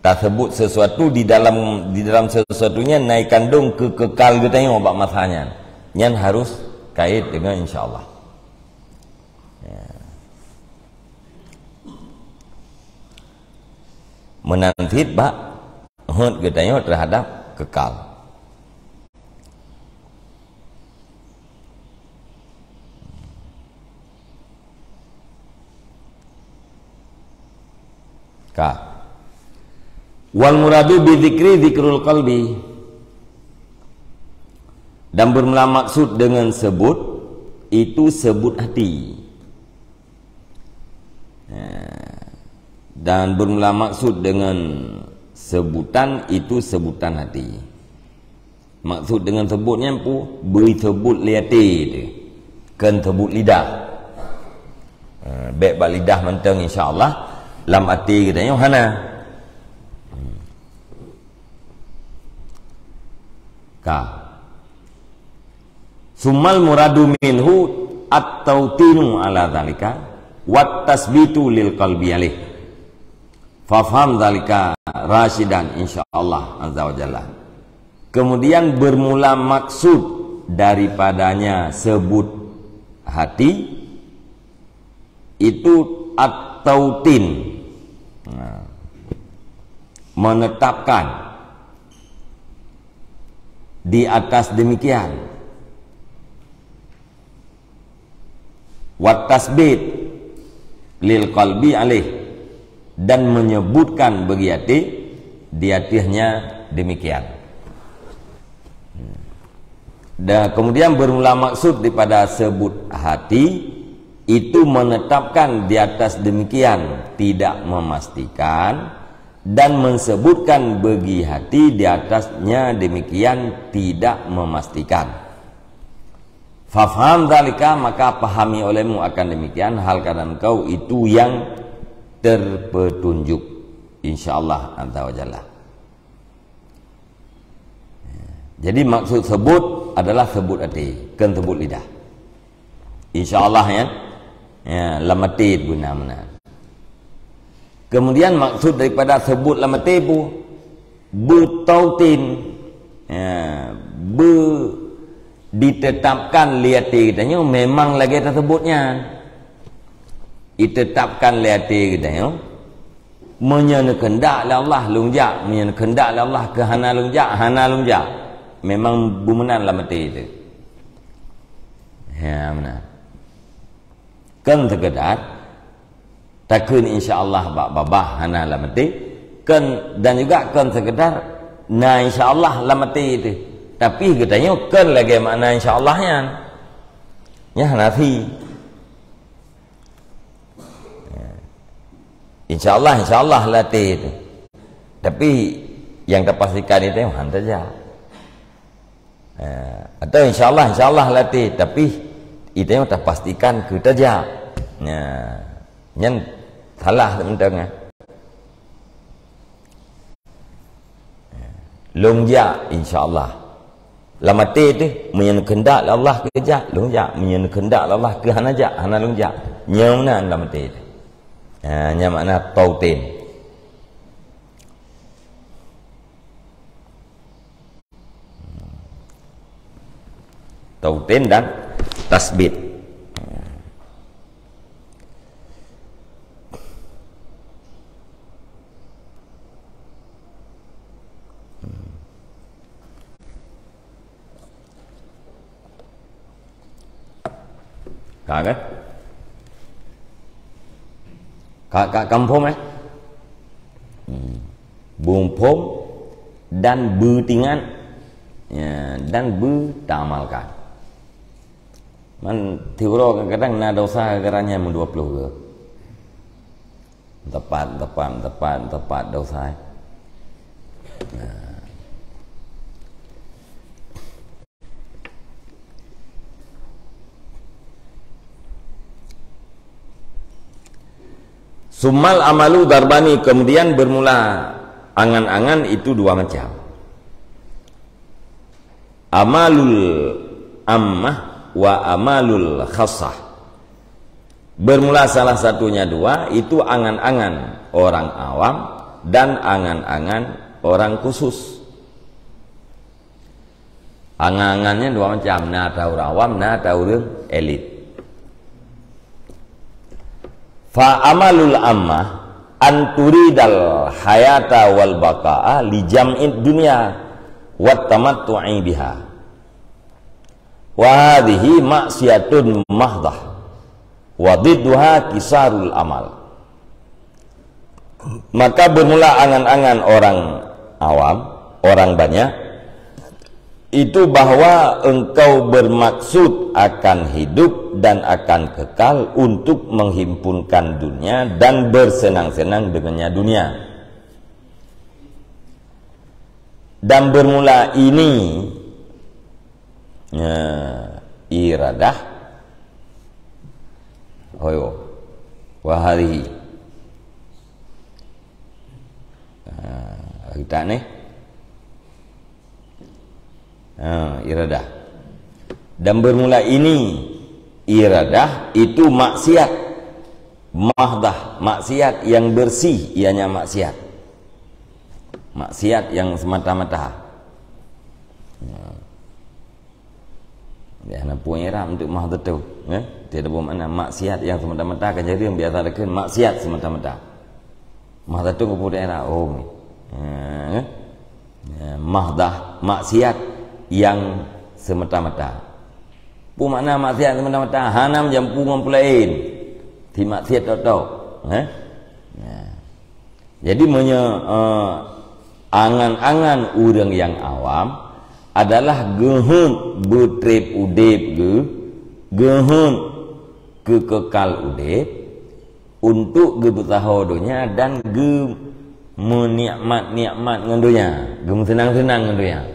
Tasebut sesuatu di dalam, di dalam sesuatu nyan na ikandong keu kekal geutanyoe bak masa nyan. Nyan harus kait dengan insya Allah. Ya. Meunan cit bak hot geutanyoe terhadap kekal. Ka. Wal muradu bi dzikri dzikrul qalbi. Dan bermula maksud dengan sebut, itu sebut hati. Ya. Dan bermula maksud dengan sebutan, itu sebutan hati. Maksud dengan sebut nyan peue? Bri sebut lé até teuh. Kön sebut lidah. Ha, bék bak lidah mantong, insya Allah. Lam até geutanyoe hana. Ka. Summal muradu minhu at-tautinu ala dzalika wat tasbitu lil qalbi alaih. Fafham dzalika rasyidan, insya Allah azza wa jalla. Kemudian bermula maksud daripadanya sebut hati itu at-tautin. Nah, menetapkan di atas demikian. Wat tasbit lil qalbi alaih, dan menyebutkan bagi até di atasnya demikian. Dan kemudian bermula maksud daripada sebut hati itu menetapkan di atas demikian, tidak memastikan, dan mensebutkan bagi hati di atasnya demikian, tidak memastikan. Fafham dzalika, maka pahami olehmu akan demikian hal keadaan kau itu yang terpetunjuk, insya Allah azza wa jalla. Jadi maksud sebut adalah sebut até, kön sebut lidah. Insya Allah, ya. Ya, lam até beuna-beuna. Kemudian maksud daripada sebut lam até peue? Beutautin. Ya, be-, ditetapkan lé até geutanyoe memang lagée tasebut nyan. Ditetapkan lé até geutanyoe, meunyoe neukeundak lé Allah lôn jak, meunyoe neukeundak lé Allah keu hana lôn jak, hana lôn jak. Memang beumeunan lam até teuh. Ya, meunan. Kön seukeudar takheun insya Allah bak babah hana lam até, kön, dan juga kön seukeudar na insya Allah lam até teuh. Tapi geutanyoe kön lagée makna insya Allah nyan. Nyan hana fi. Insya Allah, insya Allah lam até teuh. Tapi Nyang tapastikan itanyoe han tajak. Eh, atau insya Allah, insya Allah latih, tapi itanyoe tapastikan keu tajak. Nah, nyan salah mantong, eh. Lôn jak, insya Allah. Lam até teuh, meunyoe keuheundak lé Allah keu jak, lôn jak. Meunyoe keuheundak lé Allah keu hana jak, hana lôn jak. Nyoe meunan lam até teuh. Ha, nyan makna tautin. Tautin dan tasbit. Ka kan? Ka, ka, ka muphom, eh? Hmm. Beuphom dan beutingat, ya, dan beutaamalkan. Man, tiep uroe kadang-kadang na desya gara-gara nyan meudua ploh geuh. Tepat, tepat, tepat, tepat desya. Nah. Summal amalu darbani, kemudian bermula angan-angan itu dua macam. Amalul ammah wa amalul khassah. Bermula salah satunya dua, itu angan-angan orang awam dan angan-angan orang khusus. Angan-angan nyan dua macam, na ata ureuëng awam, na ata ureuëng elit. Fa amalul ammah an turidal hayata wal baqa'a li jam'id dunya wat tamattu'i biha. Wa hadhihi maksiatun mahdhah. Wa didduha kisarul amal. Maka bermula angan-angan orang awam, orang banyak, itu bahwa engkau bermaksud akan hidup dan akan kekal untuk menghimpunkan dunia dan bersenang-senang dengannya dunia. Dan bermula ini, ya, iradah. Hoyo. Wa hadhihi. Ha, kita ni. Ha, iradah. Dan bermula ini iradah itu maksiat. Mahdah, maksiat yang bersih, ianya maksiat. Maksiat yang semata-mata. Ya. Ya, na peue i'rab untuk mahdah tu, ya. Tidak bermakna maksiat yang semata-mata, kan jadi yang biasa dekat maksiat semata-mata. Mahdah tu keupeue daerah, oh. Ha, ya. Ya, mahdah, maksiat yang semata-mata. Peue makna maksiat semata-mata? Hana meujampu ngon peue laén. Ti maksiat tok-tok, eh? Ya. Jadi meunyoe, eh, angan-angan ureuëng nyang awam adalah geuheuet beutreb udeb geuh, geuheuet keu keukal udeb, untuk geupeusaho donya dan geumeunikmat-nikmat ngon donya, geumeuseunang-seunang ngon donya.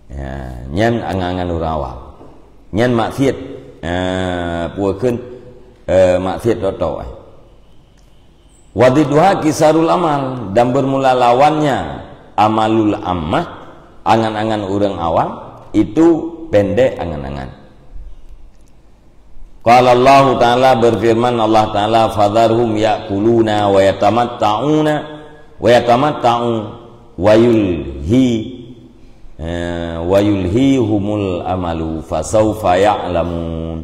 Ya, nyan angan-angan ureuëng awam. Nyan maksiat, eh, peue kheun, eh, maksiat tok-tok, eh. Wa didduha kisarul amal, dan bermula lawannya amalul ammah, angan-angan ureuëng awam, itu pendek angan-angan. Qala Allahu Ta'ala, berfirman Allah Ta'ala, "Fadharhum ya'kuluna wa yatamatta'una, wa yatamatta'u, wa yulhi, eh, wa yulhihumul amalu, fasaufa ya'lamun."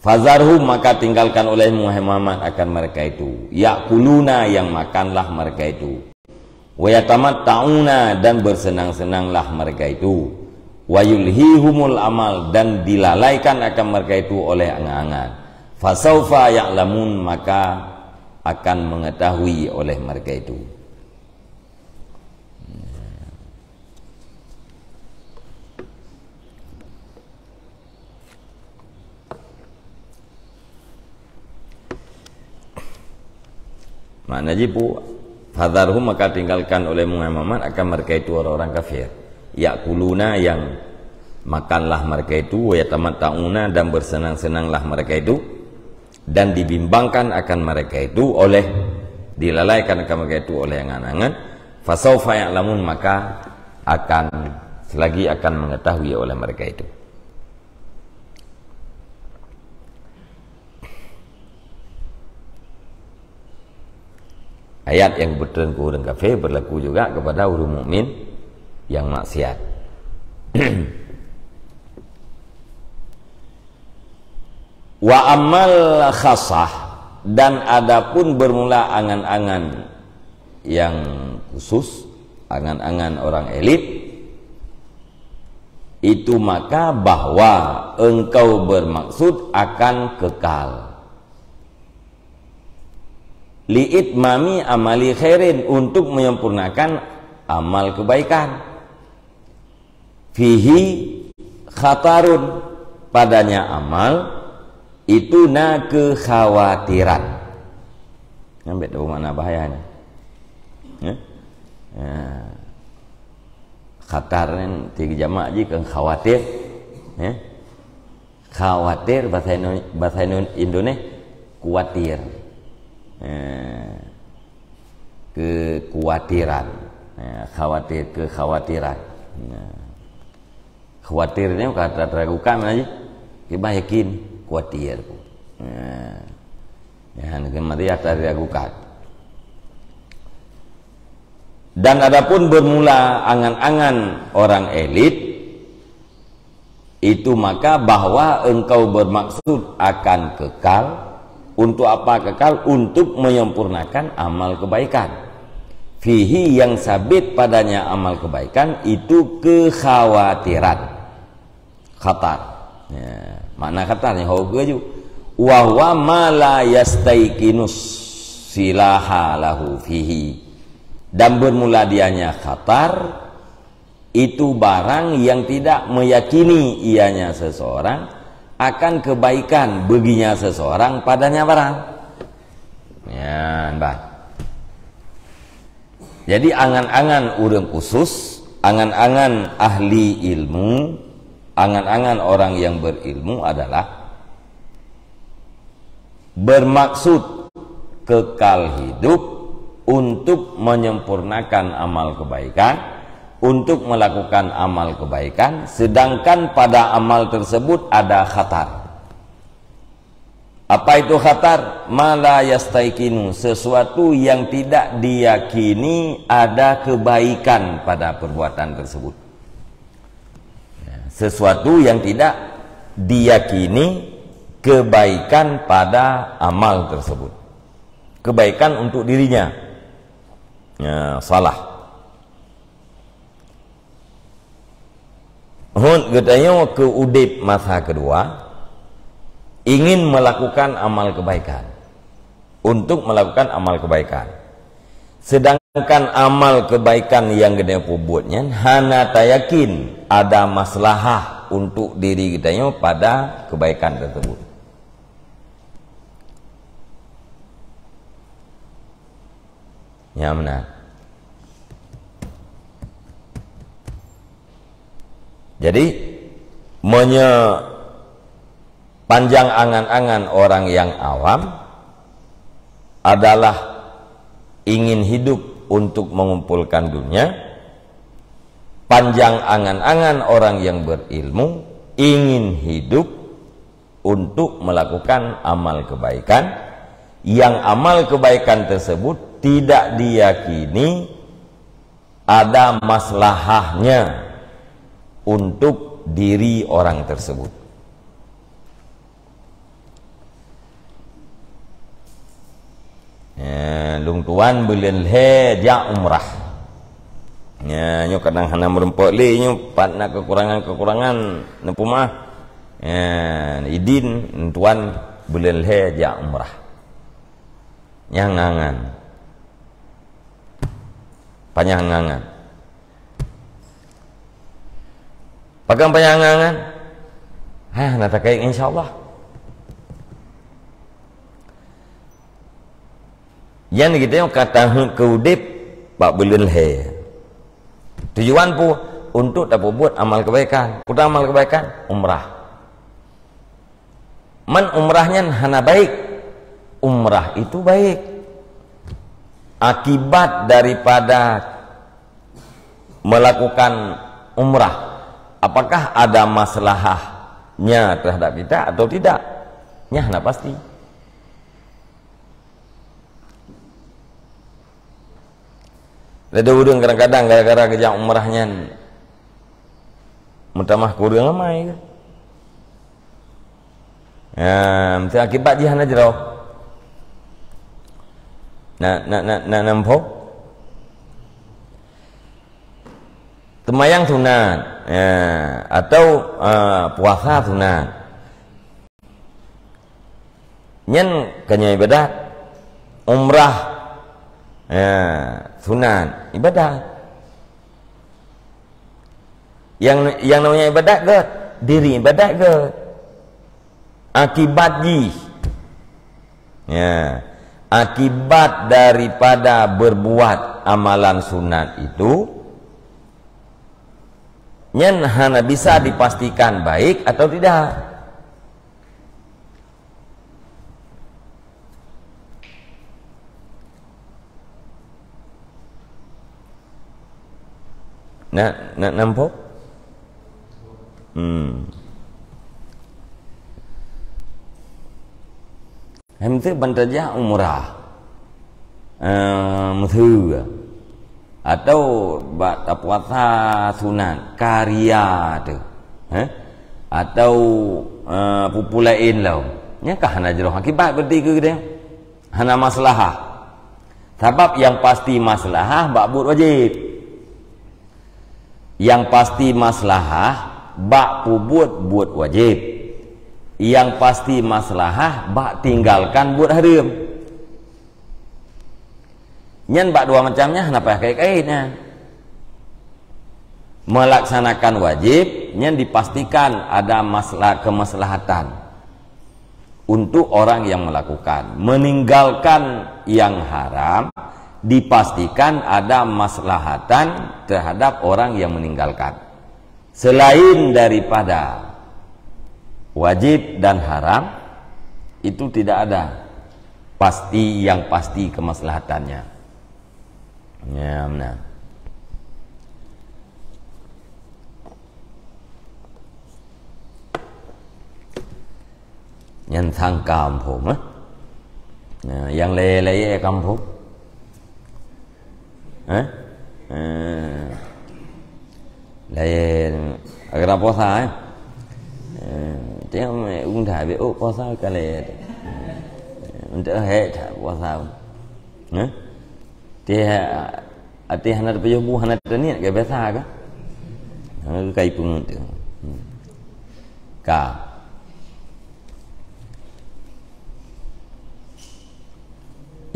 Fadharhum, maka tinggalkan olehmu, hai Muhammad, akan mereka itu. Ya'kuluna, yang makanlah mereka itu. Wa yatamatta'una, dan bersenang-senanglah mereka itu. Wa yulhihumul amal, dan dilalaikan akan mereka itu oleh angan-angan. Fasaufa ya'lamun, maka akan mengetahui oleh mereka itu. Makna jih peue? Fadharhum, maka tinggalkan olehmu, hai Muhammad, akan mereka itu orang-orang kafir. Ya'kuluna, yang makanlah mereka itu, wa yatamatta'una, dan bersenang-senanglah mereka itu, dan dibimbangkan akan mereka itu oleh, dilalaikan akan mereka itu oleh angan-angan. Fasaufa ya'lamun, maka akan, selagi akan mengetahui oleh mereka itu. Ayat yang berlaku keu ureuëng kafé berlaku juga kepada ureuëng mukmin yang maksiat. Wa ammal khassah, dan adapun bermula angan-angan yang khusus, angan-angan orang elit, itu maka bahwa engkau bermaksud akan kekal. Liitmami amali khairin, untuk menyempurnakan amal kebaikan. Fihi khatarun, padanya amal itu na kekhawatiran. Nyan bèk tahu makna bahayanya. Ya? Ya. Khatar ni tiga jamak je kan khawatir. Ya? Khawatir bahasa Indo-, bahasa Indo-, Indonesia kuatir. Eh, kekuatiran. Eh, khawatir, kekhawatiran. Nah. Khawatir ni kata teragukan mana je? Kita yakin kuatir tu. Nah. Ya, nanti mati atas diragukan. Dan adapun bermula angan-angan orang elit, itu maka bahwa engkau bermaksud akan kekal. Untuk apa kekal? Untuk menyempurnakan amal kebaikan. Fihi, yang sabit padanya amal kebaikan itu kekhawatiran. Khatar. Ya, makna khatar ni hau ke ju. Wa huwa ma la yastaiqinus silaha lahu fihi. Dan bermula dianya khatar itu barang yang tidak meyakini ianya seseorang akan kebaikan baginya seseorang padanya barang. Nyan, bah. Jadi, angan-angan ureuëng khusus, angan-angan ahli ilmu, angan-angan orang yang berilmu adalah bermaksud kekal hidup untuk menyempurnakan amal kebaikan, untuk melakukan amal kebaikan, sedangkan pada amal tersebut ada khatar. Apa itu khatar? Ma la yastaiqinu, sesuatu yang tidak diyakini ada kebaikan pada perbuatan tersebut. Ya, sesuatu yang tidak diyakini kebaikan pada amal tersebut. Kebaikan untuk dirinya. Ya, salah. Hot geutanyoe keu udeb masa keudua, ingin melakukan amal kebaikan. Untuk melakukan amal kebaikan. Sedangkan amal kebaikan nyang geutanyoe peubuet nyan hana tayakin ada maslahah untuk diri geutanyoe pada kebaikan tersebut. Nyang meunan. Jadi, meunyoe panjang angan-angan orang yang awam adalah ingin hidup untuk mengumpulkan dunia, panjang angan-angan orang yang berilmu ingin hidup untuk melakukan amal kebaikan, yang amal kebaikan tersebut tidak diyakini ada maslahahnya untuk diri orang tersebut. Eh, lôn tuan buleuen lhèe jak umrah. Ya, nyoe kadang hana meureumpok lé nyoe, pat na keukurangan-keukurangan neupeumah. Ya, idin lôn tuan buleuen lhèe jak umrah. Nyang ngangan. Panyang ngangan. Pakon panyang ngangan? Hah, na takait, insya Allah. Nyan geutanyoe ka taheuet keu udeb bak buleuen lhèe. Tujuan peue? Untuk tapeubuet amal kebaikan. Peue amal kebaikan? Umrah. Man umrah nyan hana baik? Umrah itu baik. Akibat daripada melakukan umrah, apakah ada maslahahnya terhadap kita atau tidak? Nyan hana pasti. Lé ureuëng kadang-kadang gara-gara geujak umrah nyan meutamah kureueng amai ke? Ya, meusti akibat jih hana jroh. Na, na, na, na, na muphom? Teumayang sunat, ya, atau, eh, puasa sunat. Nyan ka nyoe ibadat. Umrah, ya, sunat, ibadat. Yang, yang namanya ibadat gét, diri ibadat gét. Akibat jih, ya, akibat daripada berbuat amalan sunat itu, nyan hana bisa dipastikan baik atau tidak. Na, na, na muphom? Hmm. Hai meuteuk ban tajak umrah. Eh, meuteuk. Atau bak tapuasa sunat, karya tu. Eh? Atau, eh, peue-peue laén lom. Nyan ka hana jroh akibat berarti keu geutanyoe. Hana maslahah. Sabab nyang pasti maslahah bak buet wajéb. Nyang pasti maslahah bak peubuet buet wajéb. Nyang pasti maslahah bak tinggalkan buet hareuem. Nyan bak dua macam nyan hana payah kait-kait nyan. Melaksanakan wajéb nyan dipastikan ada masla-, kemaslahatan untuk orang yang melakukan. Meninggalkan yang haram dipastikan ada maslahatan terhadap orang yang meninggalkan. Selain daripada wajib dan haram, itu tidak ada pasti, yang pasti kemaslahatannya. Ya, benar. Nyan sang kampung, eh? Nah, nyang laie-laie kampung. Eh? Eh. Laie, agar puasa, eh? Eh, tengok, eh, unda be, oh, puasa ka laie. Eh, untuk hai tak puasa. Eh? Teh, até hana teupeujeuet bu, hana teuniet, ka biasa ka? Ha, kai peungeut tu. Hmm. Ka.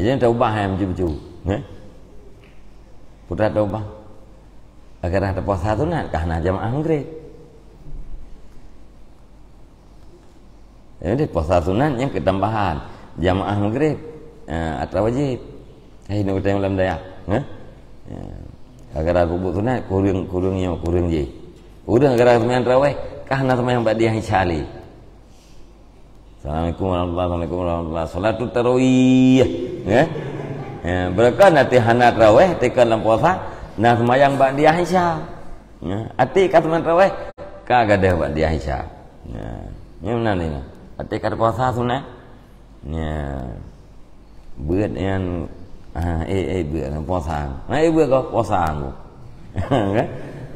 Jadi, taubah hai meuju-meuju. Heh? Putra taubah. Agar ada puasa sunat, ka hana jamaah Maghrib. Jadi, puasa sunat nyang keutambahan. Jamaah Maghrib, eh, atra wajib. Hai, nu teuh lam dayah. Heh? Ya. Gara-gara kubu sunat, kureueng, kureueng nyoe, kureueng jih. Ureueng gara-gara seumayang tarawih, ka hana seumayang ba'diyah Isya lé. Assalamualaikum warahmatullahi, assalamualaikum warahmatullahi. Salatut tarawih. Ya? Ya, beureukat nanti hana tarawih, teuka lam puasa, na seumayang ba'diyah Isya. Ya, até ka seumayang tarawih, ka gadôh ba'diyah Isya. Ya, nyoe meunan nyoe. Até ka puasa sunat. Ya. Beuet nyan, ah, eh, eh, beuet nyan puasa. Nah, eh, beuet kau puasa aku. Kan?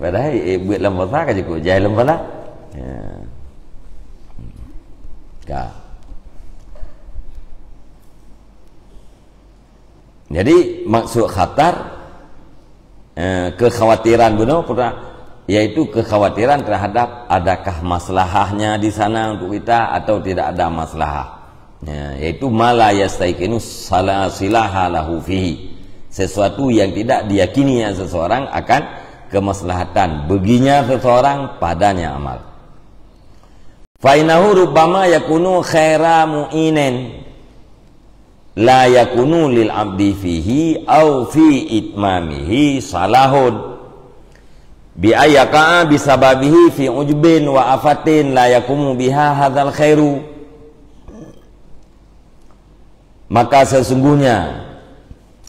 Padahal, eh, beuet lam puasa ka cukup jai lam pahala. Ya. Ka. Jadi, maksud khatar, eh, kekhawatiran bunoe, yaitu kekhawatiran terhadap adakah maslahahnya di sana untuk kita atau tidak ada maslahah. Ya, yaitu ma la yastaiqinu sala silaha lahu fihi. Sesuatu yang tidak diyakini seseorang akan kemaslahatan baginya seseorang padanya amal. Fa innahu rubbama yakunu khaira mu'inin. La yakunu lil abdi fihi au fi itmamihi salahun, bi ayyaqa'a bisababihi fi ujbin wa afatin la yakumu biha hadzal khairu. Maka sesungguhnya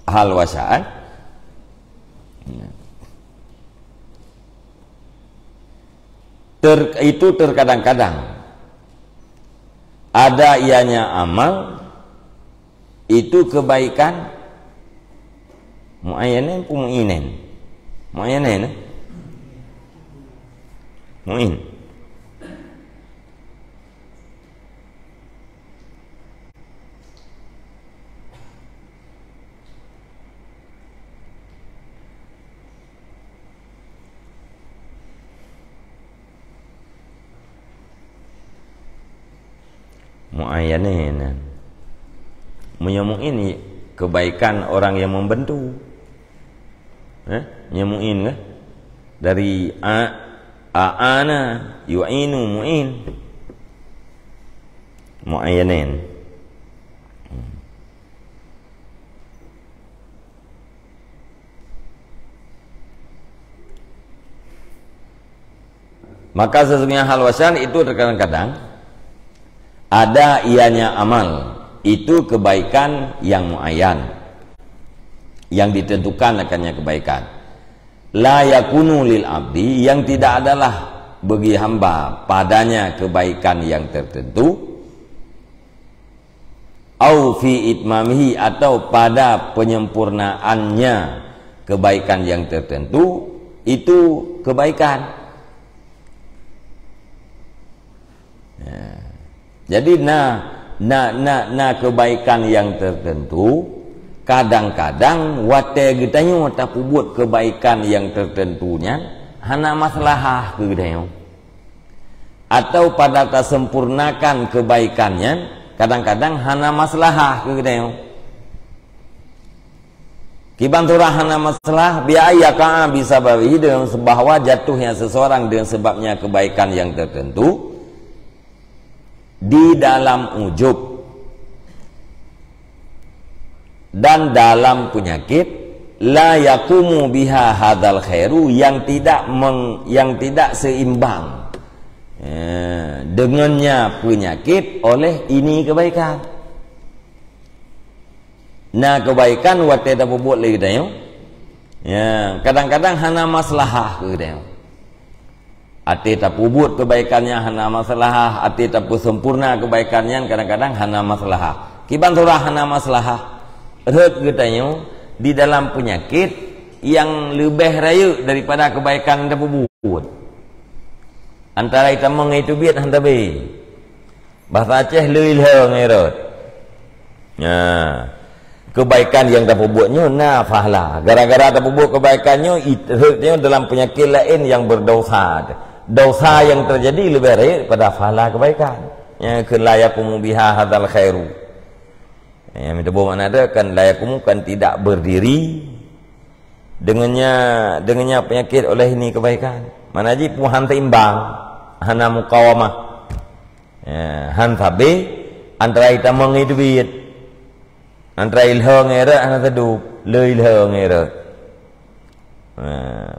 hal wasaan ter-, itu terkadang-kadang ada ianya amal, itu kebaikan muayyanen pun mu'inen. Muayyanen, eh? Mu'in. Muayyanen. Meunyoe mu'in, kebaikan orang yang membantu. Eh? Meunyoe mu'in kan? Dari a-, a'ana, yu'inu, mu'in. Muayyanen. Maka sesungguhnya hal wasyan itu terkadang-kadang ada ianya amal, itu kebaikan yang muayyan, yang ditentukan akannya kebaikan. La yakunu lil abdi, yang tidak adalah bagi hamba padanya kebaikan yang tertentu, au fi itmamihi, atau pada penyempurnaannya kebaikan yang tertentu, itu kebaikan. Ya. Jadi na, na, na, na kebaikan yang tertentu, kadang-kadang watée geutanyoe tapeubuet kebaikan yang tertentu nyan hana maslahah keu geutanyoe. Atau pada tasempurnakan kebaikan nyan, kadang-kadang hana maslahah keu geutanyoe. Kiban surah hana maslahah, bi ayyaqa'a bisababihi, dengan bahwa jatuhnya seseorang dengan sebabnya kebaikan yang tertentu di dalam ujub dan dalam penyakit, la yakumu biha hadzal khairu, yang tidak meng-, yang tidak seimbang, ya, dengannya penyakit oleh ini kebaikan. Na kebaikan watée tapeubuet lé geutanyoe, ya, kadang-kadang hana maslahah keu geutanyoe. Até tapeubuet kebaikan nyan hana maslahah, até tapeusempurna kebaikan nyan kadang-kadang hana maslahah. Kiban surah hana maslahah, rhot geutanyoe di dalam peunyakit nyang leubeh rayeuk daripada kebaikan nyang tapeubuet. Antara itamong ngon iteubiet han tabé. Bahasa Aceh, lheueh ilhong ngon rot. Nah, kebaikan nyang tapeubuet nyoe na pahala. Gara-gara tapeubuet kebaikan nyoe, it-, rhot nyoe dalam penyakit laén nyang berdosa. Dosa yang terjadi lebih baik daripada pahala kebaikan. Nyang kheun la yakumu biha hadzal khairu. Nyang meutuboh makna teuh kan la yakumu kan tidak berdiri. Dengannya, dengannya penyakit oleh ini kebaikan. Mana jih pun han seimbang, hana mukawamah. Ya, han sabé antara itamong ngon iteubiet. Antara ilhong ngon rot hana teuduek, lheueh ilhong ngon rot. Ha,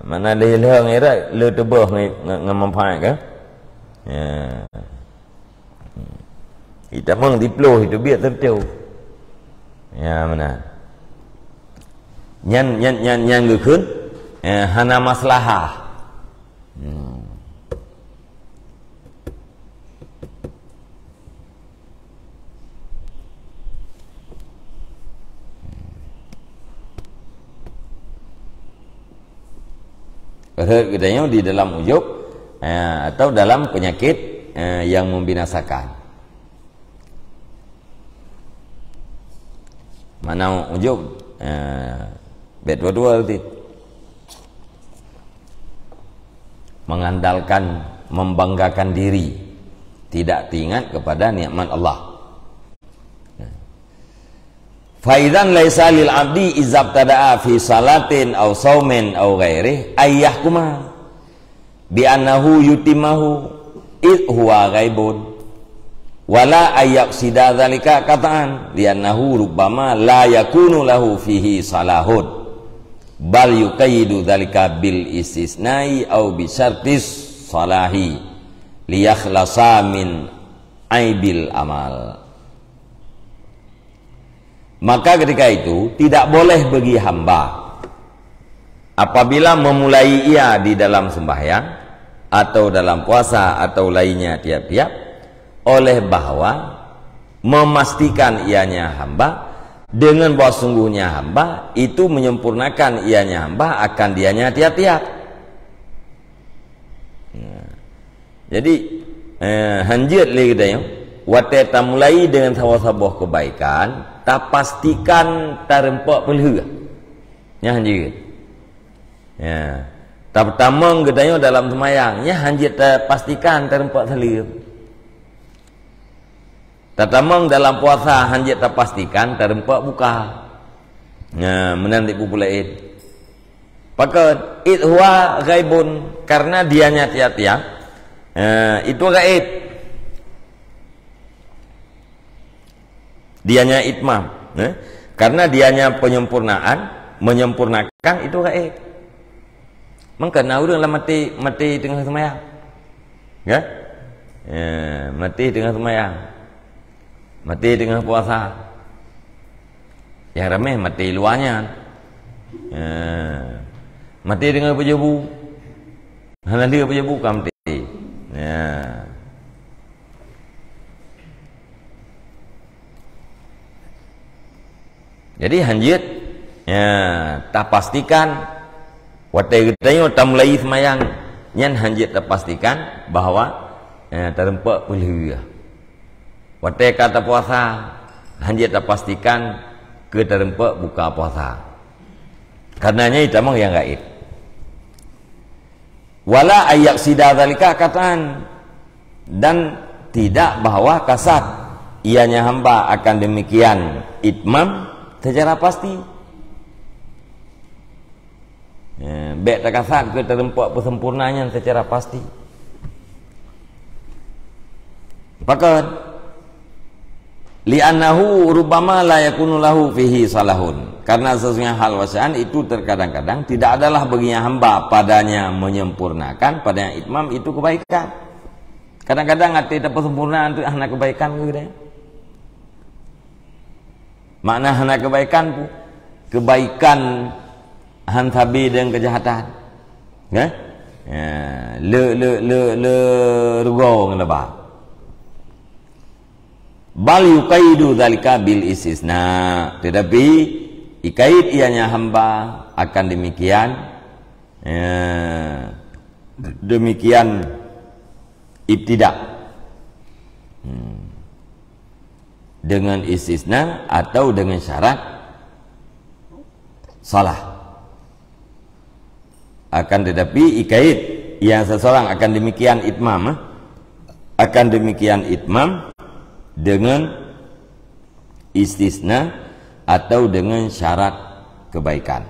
mana lheueh ilhong ngon rot, lheueh teuboh ngon, ngon, ngon manfaat kan? Ya. Itamong diploh iteubiet teutu. Ya, meunan. Nyan, nyan, nyan, nyan geukheun, eh, hana maslahah. Hmm. Rhot geutanyoe di dalam ujub, eh, atau dalam penyakit, eh, yang membinasakan. Mana ujub, eh, bet dua-dua roti. Mengandalkan, membanggakan diri, tidak teringat kepada nikmat Allah. Fa idzan laisa lil abdi izabtada'a fi salatin aw saumin aw ghairih ayyahkuma bi annahu yutimmahu id huwa ghaibun. Wala ayyaqsida dzalika qat'an, li'annahu rubbama la yakunu lahu fihi salahun, bal yuqayyidu dzalika bil istisnai au bi syartis salahi liyakhlasa min aibil amal. Maka ketika itu tidak boleh bagi hamba apabila memulai ia di dalam sembahyang atau dalam puasa atau lainnya tiap-tiap, oleh bahwa memastikan ianya hamba, dengan bahwa sungguhnya hamba itu menyempurnakan ianya hamba akan dianya tiap-tiap. Nah. Jadi, eh, hanjeuet lé geutanyoe, watée tamulai dengan saboh-saboh kebaikan, tapastikan tareumpok peulheueh. Nyan hanjeuet. Ya. Tatamong geutanyoe dalam seumayang, nyan hanjeuet tapastikan tareumpok saleuem. Tatamong dalam puasa hanjeuet tapastikan tareumpok buka. Nah, meunan di buku laén. Pakon, id huwa ghaibun, karena dianya tiap-tiap, eh, itu gaib. Dianya itmam, eh? Karena dianya penyempurnaan, menyempurnakan itu gaib. Maka na ureuëng lah mati, mati teungoh seumayang. Ya? Ya, mati teungoh seumayang. Mati teungoh puasa. Nyang ramé mati luwa nyan. Ya. Mati teungoh peujobu. Hana lé peujobu ka mati. Ya. Jadi hanjeuet, ya, tapastikan watée geutanyoe tamulai seumayang, nyan hanjeuet tapastikan bahwa, ya, tareumpok peulheueh. Watée ka tapuasa, hanjeuet tapastikan keu tareumpok buka puasa. Karena nyan itamong nyang gaib. Wala ayyaqsida dzalika qat'an, dan tidak bahwa kasat ianya hamba akan demikian itmam secara pasti. Ya, bék takasat keu tareumpok peusempurna nyan secara pasti. Pakon? Li'annahu rubbama la yakunu lahu fihi salahun. Karena sesungguhnya hal wasian itu terkadang-kadang tidak adalah baginya hamba padanya menyempurnakan, padanya itmam itu kebaikan. Kadang-kadang até tapeusempurna untuk hana kebaikan ke dia. Makna hana kebaikan pun, kebaikan han sabe dengan kejahatan. Ya? Ya, le, le, le, le rugoe ngon laba. Bal yuqaidu dzalika bil istisna. Tetapi ikait ianya hamba akan demikian, ya, demikian ibtida. Hmm. Dengan istisna atau dengan syarat salah. Akan tetapi ikait yang seseorang akan demikian itmam, eh? Akan demikian itmam dengan istisna atau dengan syarat kebaikan.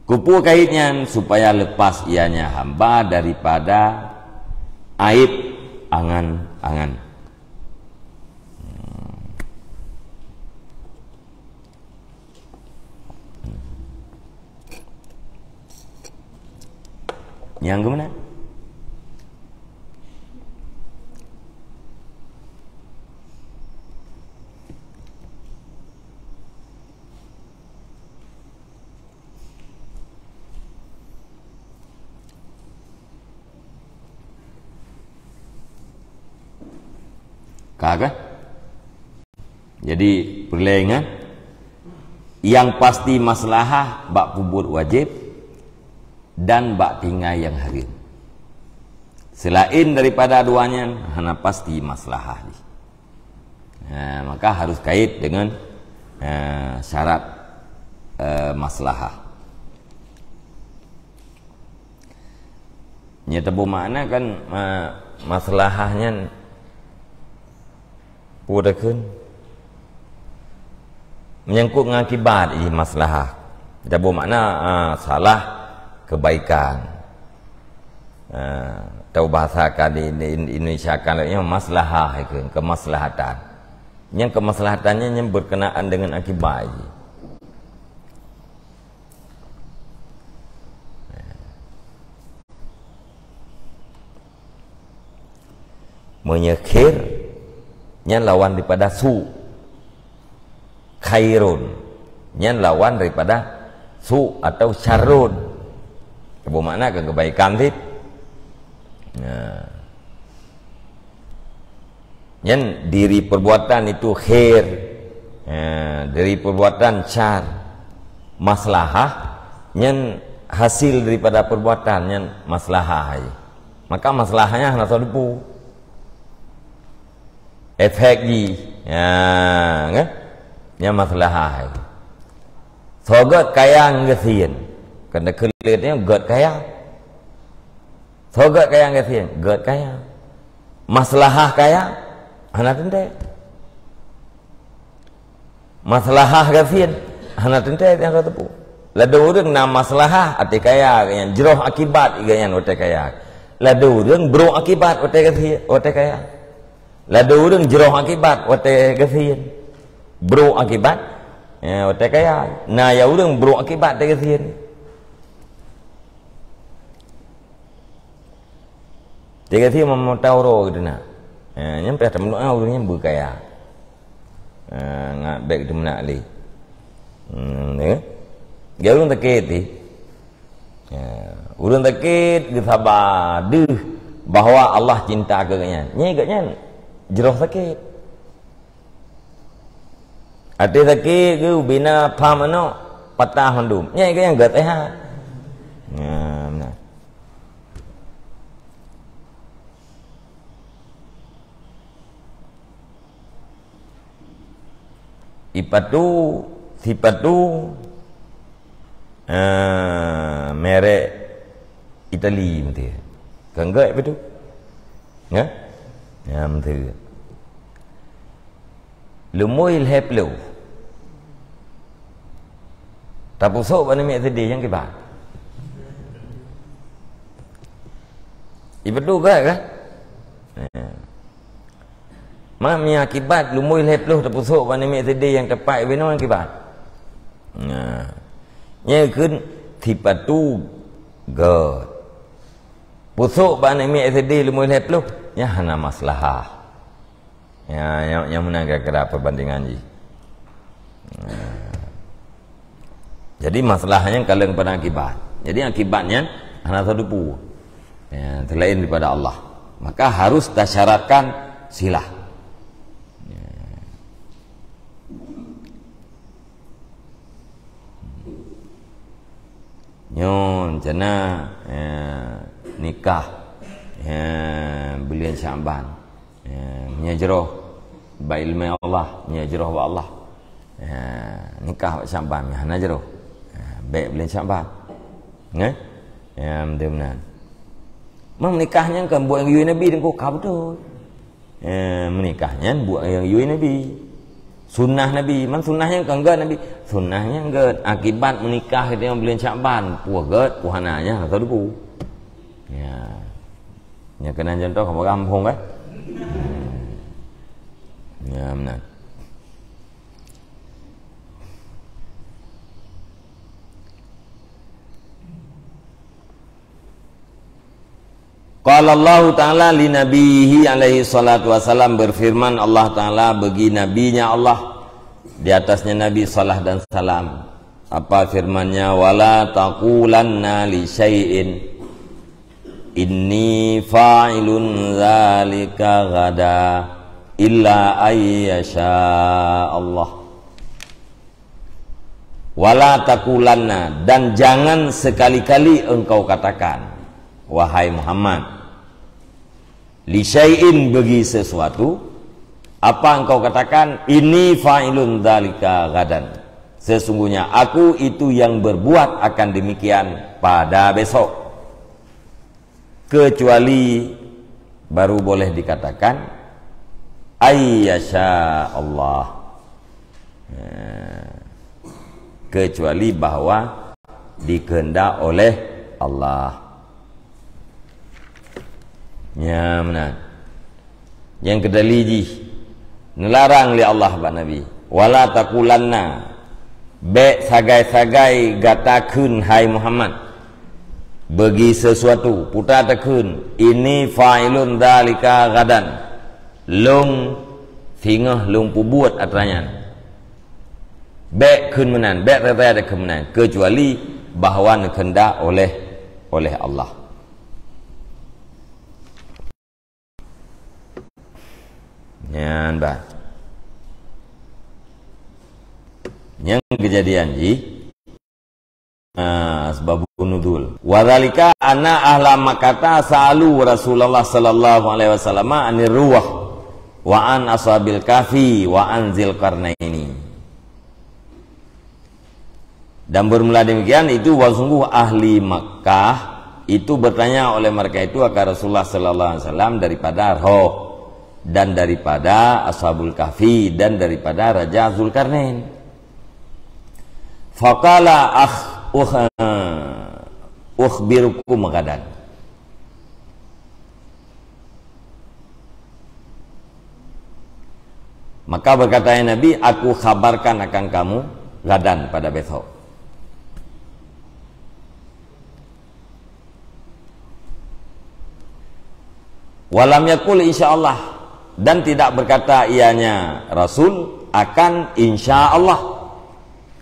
Kupeue kait nyan supaya lepas ianya hamba daripada aib angan-angan. Nyang keumeuna? Ka kah? Jadi, peureulée ingat, nyang pasti maslahah bak peubuet wajéb dan bak tinggai nyang hareuem. Seulaén daripada dua nyan, hana pasti maslahah jih. Ha, maka harus kait dengan, ha, syarat, eh, maslahah. Nyan taboh makna kan, ma-, maslahah nyan peue takheun? Menyangkut ngon akibat jih maslahah. Taboh makna, ah, salah kebaikan. Ah, Atau bahasa ka di, di Indonesia kan nyan maslahah, keu kemaslahatan. Nyang kemaslahatan nyan, nyan berkenaan dengan akibat jih. Meunyoe khair, nyan lawan daripada su. Khairun, nyan lawan daripada su atau syarrun. Bermakna keu kebaikan cit. Nah. Nyan dari perbuatan itu khair. Ha, dari perbuatan syar. Maslahah, nyan hasil daripada perbuatan, nyan maslahah. Maka maslahahnya hana soe teupeu. Efek jih. Ya, kan? Nyan maslahah. Soe gét kaya ngon gasien. Kena keulet nyan gét kaya. Soe gét kaya ngon gasien, gét kaya. Maslahah kaya, hana teuntée. Maslahah gasien, hana teuntée nyang ka teupeu. Ladôm ureuëng na maslahah, até kaya geuh nyan, jroh akibat geuh nyan watée kaya. Ladôm ureuëng brok akibat watée gasien, watée kaya. Ladôm ureuëng jroh akibat watée gasien. Brok akibat, ya, watée kaya. Na ya ureuëng brok akibat watée gasien. Tiga si meumeuta uroe geuh na. Ha, nyan payah tameudoá ureuëng nyan beukaya. Ha, ngat bék teumeunak lé. Hmm, ya. Dia ureuëng sakét ti. Ha, ureuëng sakét geusaba deuh bahwa Allah cinta keu geuhnyan. Nyan geuhnyan jroh sakét. Até sakét geuh bina pham anok patah mandum. Nyan geuhnyan gét sehat. Nah, nah. Ipatu, sipatu, eh, merek Itali meuti. Kan gét ipatu? Ya? Ya, meuti. Lumbôi lhée ploh. Tapusok bak namiet sideh nyang kiban. Ipatu gét kan? Ya. Mak mia akibat lumbôi lhée ploh tapusok bak namiet sideh nyang tepat binoe nyang kiban. Nah. Nyan kheun sipatu gét. Pusok bak namiet sideh lumbôi lhée ploh, nyan hana maslahah. Ya, nyang, nyang meunan kira-kira perbandingan jih. Nah. Jadi masalah nyan kalon pada akibat. Jadi akibat nyan hana soe teupeu. Ya, selain daripada Allah. Maka harus tasyaratkan silah. Ya. Nyoe rencana, eh, nikah, eh, buleuen Syakban. Eh, meunyoe jroh bak ileumèe Allah, meunyoe jroh bak Allah. Eh, nikah bak Syakban, hana jroh. Eh, bèk buleuen Syakban. Nggih? Ya, meunan. Memang nikah nyan kan buet nyang geuyue Nabi Teungku, ka beutôi. Eh, meunikah nyan buet nyang geuyue Nabi. Sunnah Nabi. Man sunnah nyan kan gét Nabi. Sunnah nyan gét. Akibat meunikah geutanyoe buleuen Syakban. Peue gét, peue hana nyan, hana teudebu. Ya. Nyan keunan contoh, kamoe gampông, kan? Hmm. Ya, meunan. Qala Allahu Ta'ala li nabiyhi alaihi salatu wasalam, berfirman Allah Ta'ala bagi nabinya Allah, di atasnya Nabi salah dan salam. Apa firman-Nya? "Wala taqulanna li syai'in inni fa'ilun dzalika ghada illa ay yasha Allah." "Wala taqulanna," dan jangan sekali-kali engkau katakan, wahai Muhammad, "li syai'in," bagi sesuatu, apa engkau katakan, "inni fa'ilun dzalika ghadan," sesungguhnya aku itu yang berbuat akan demikian pada besok. Kecuali baru boleh dikatakan, "Ay yasha Allah." Ya. Kecuali bahwa dikehendak oleh Allah. Nyan meunan. Nyang keudali jih neularang lé Allah bak Nabi, "Wala taqulanna," bék sagai-sagai gata kheun, hai Muhammad, bagi sesuatu, putra takheun, "Inni fa'ilun dzalika ghadan." Lôn singoh lôn peubuet atra nyan. Bék kheun meunan, bék sagai-sagai takheun meunan, keucuali bahwa neukheundak oleh, oleh Allah. Nyan bah. Nyang keujadian jih, ah, sababun nuzul. Wa dzalika anna ahla Makkata sa'alu Rasulullah sallallahu alaihi wasallam anir ruh wa an ashabil kahfi wa an Dzulqarnaini. Dan bermula demikian itu, bahwa sungguh ahli Makkah itu bertanya oleh mereka itu akan Rasulullah sallallahu alaihi wasallam daripada roh dan daripada Ashabul Kahfi dan daripada Raja Zulkarnain. Faqala akh-, ukh-, ukhbirukum ghadan. Maka berkata Nabi, "Aku khabarkan akan kamu ghadan, pada besok." Walam yakul insyaallah, dan tidak berkata ianya Rasul akan insyaallah.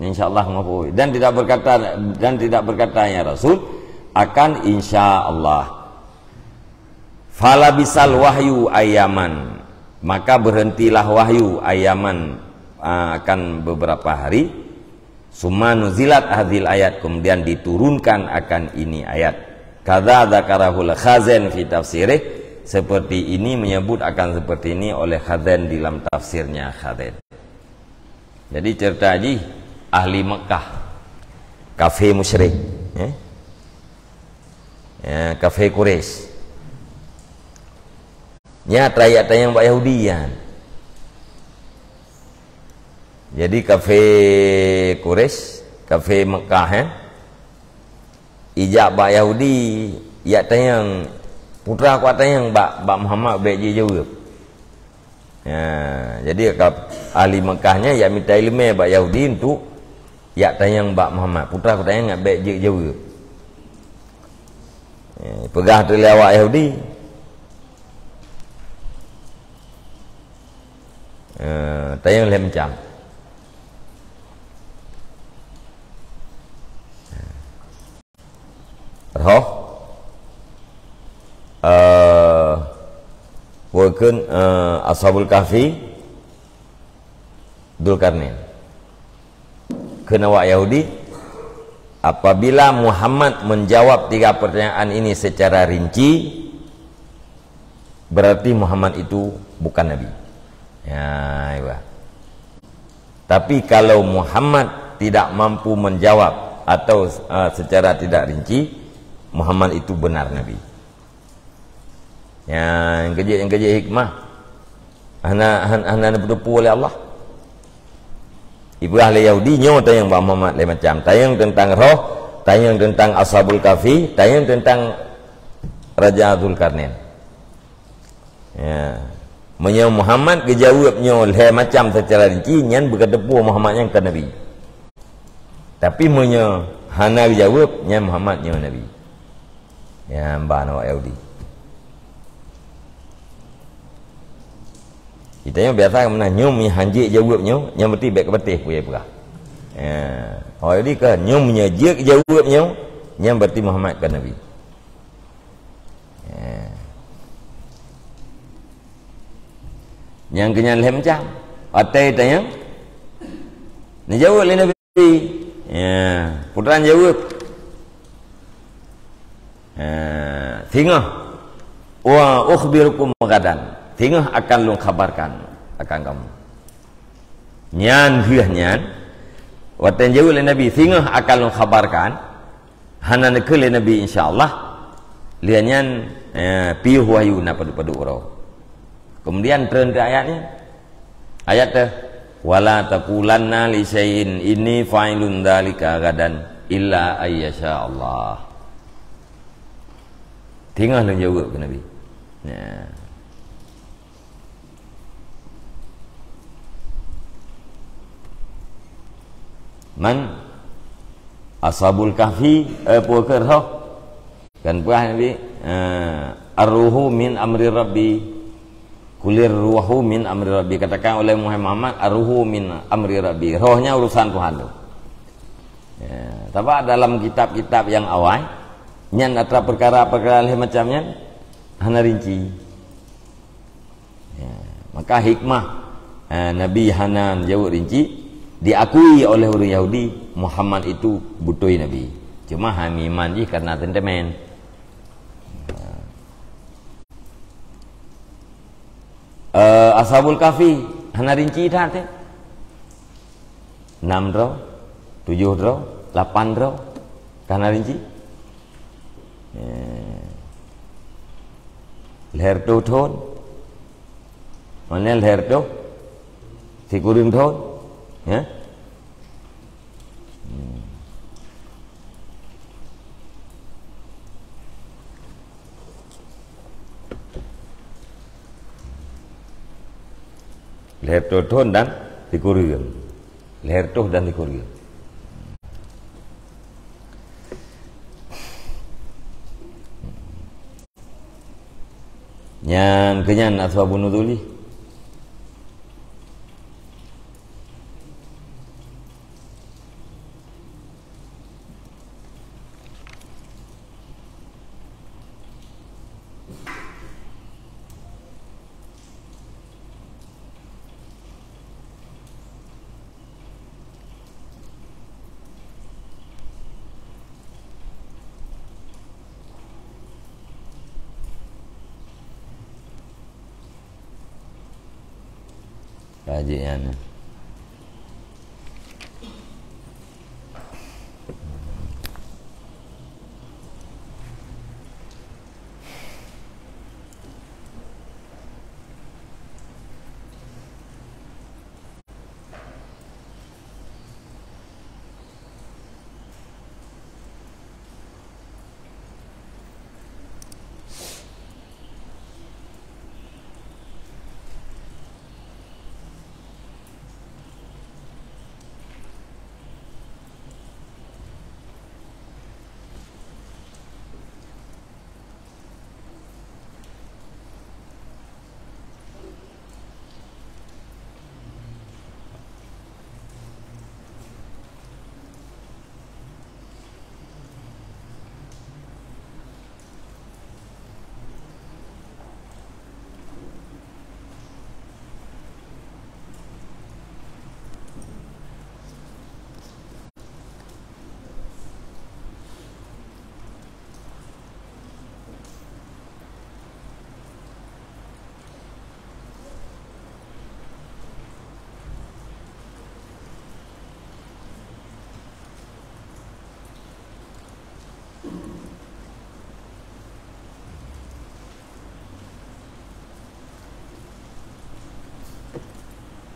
Insyaallah ngapui. Dan tidak berkata, dan tidak berkata ianya Rasul akan insyaallah. Falabisal wahyu ayaman, maka berhentilah wahyu ayaman, ah, akan beberapa hari. Summa nuzilat hadhil ayat, kemudian diturunkan akan ini ayat. Kadza dzakarahul Khazen fi tafsirih, seperti ini menyebut akan seperti ini oleh Khazen dalam tafsirnya Khazen. Jadi cerita jih ahli Mekah, kafé musyrik, eh? Ya, kafé Quraisy. Nya atra jak tanyong bak Yahudi nyan. Jadi kafé Quraisy, kafé Mekah, eh? Ijak bak Yahudi, jak tanyong, putra kuat tanyong bak, bak Muhammad bék jijaweueb. Ya, jadi ka-, ahli Mekah nyan jak mita ileumé bak Yahudi untuk jak tanyong bak Muhammad. Putra kuat tanyong bék jijaweueb. Ya, peugah tu lé awak Yahudi. Eh, tanyong lhèe macam. Roh, eh, peue kheun, eh, Ashabul Kahfi, Dzulkarnain. Kheun awak Yahudi, apabila Muhammad menjawab tiga pertanyaan ini secara rinci, berarti Muhammad itu bukan nabi. Ya, iya. Tapi kalau Muhammad tidak mampu menjawab atau, eh, secara tidak rinci, Muhammad itu benar nabi. Nyang keujeuet, nyang keujeuet hikmah. Hana, han-, hana neupeuteupeu lé Allah. Ibrah lé Yahudi nyoe tanyong bak Muhammad lhèe macam. Tanyong teuntang roh, tanyong teuntang Ashabul Kahfi, tanyong teuntang Raja Dzulkarnain. Ya. Meunyoe Muhammad geujaweueb nyoe lhèe macam secara rinci, nyan beukateupeu Muhammad nyan ka nabi. Tapi meunyoe hana geujaweueb, nyan Muhammad nyoe nabi. Nyan ban awak Yahudi. Kita nyoe biasa meunan, nyoe meunyoe hanjeuet jaweueb nyoe, nyan berarti bék ka patéh peue nyang peugah. Ya. Awak Yahudi ka, nyoe meunyoe jeuet jaweueb nyoe, nyan berarti Muhammad ka nabi. Eh. Nyang keunyan lhèe macam. Watèe tanyong, neujaweueb lé Nabi. Ya, putra jaweueb. Eh, singoh. Wa ukhbirukum ghadan. Singoh akan lôn khabarkan akan kamu. Nyan kheueh nyan. Watèe jaweueb lé Nabi, singoh akan lôn khabarkan. Hana neukheun lé Nabi, "Insya Allah." Lheueh nyan, eh, piôh wahyu na padub-padub uroe. Kemudian treun teuh ayat nyan. Ayat teuh, "Wala taqulanna li syai'in inni fa'ilun dzalika ghadan illa ayyasha Allah." Teungoh lôn jaweueb keu Nabi. Nah. Man? Ashabul Kahfi, eh, peue keuh roh? Kan peugah Nabi, eh, "Ar-ruhu min amri Rabbi." "Qulir ruhu min amri Rabbi." Katakan oleh Muhammad, "Ar-ruhu min amri Rabbi." Roh nyan urusan Tuhan tu. Ya, sabab dalam kitab-kitab nyang awai, nyan atra peukara-peukara lhèe macam nyan hana rinci. Ya, maka hikmah, eh, Nabi hana jaweueb rinci, diakui oleh ureueng Yahudi, Muhammad itu beutôi Nabi. Cuma hana meuiman jih karena sentimen. Eh, Ashabul Kahfi hana rinci that, eh. Enam droe, tujoh droe, lapan droe, ka hana rinci. Eh, lhèe reutôh thôn, mana lhèe reutôh, sikureueng thôn, ya. Hmm. Lhèe reutôh thôn dan sikureueng. Lhèe reutôh dan sikureueng. Nyan keuh nyan asbabun nuzul jih. Ka jeuet nyan.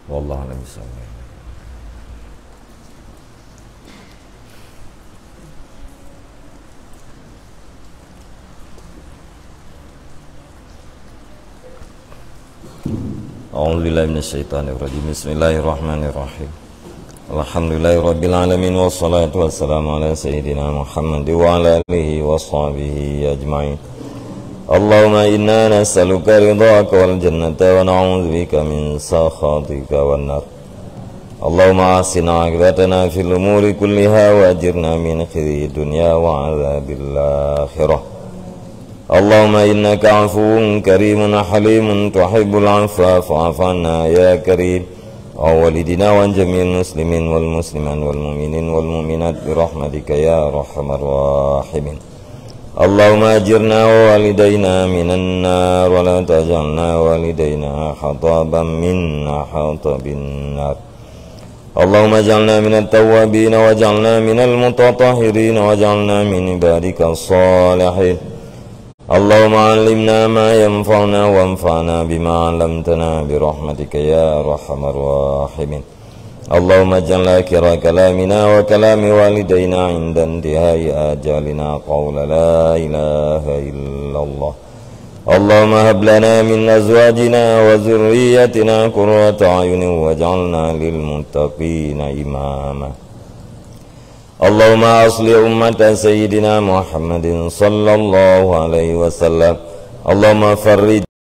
Wallahu a'lam bishawab. A'udzubillahi minasyaitonirrajim. Bismillahirrahmanirrahim. Alhamdulillahirabbil alamin, wassalatu wassalamu ala sayyidina Muhammad wa ala alihi wa sahbihi ajma'in. Allahumma inna nas'aluka ridhaka wal jannata wa na'udzubika min sakhatika wan nar. Allahumma ahsin aqibatana fil umuri kulliha wa ajirna min khizyid dunya wa adzabil akhirah. Allahumma innaka afuwun karimun halimun tuhibbul afwa fa'fu anna ya karim. Wa walidina wa jami'il muslimin wal muslimat wal mu'minin wal mu'minat bi rahmatika ya arhamar rahimin. Allahumma ajirna wa walidaina minan nar wa la taj'alna walidaina hataban min hatabin nar. Allahumma ij'alna minat tawwabin waj'alna minal mutatahhirin waj'alna min ibadikas salihin. Allahumma 'allimna ma yanfa'una wanfa'na bima 'allamtana bi rahmatika ya arhamar rahimin. Allahumma ij'al akhira kalamina wa kalami walidaina 'inda intihai ajalina qawla la ilaha illallah. اللهم هب لنا من أزواجنا وذرياتنا قرة أعين واجعلنا للمتقين إماما. اللهم أصلح أمة سيدنا محمد صلى الله عليه وسلم. اللهم فرج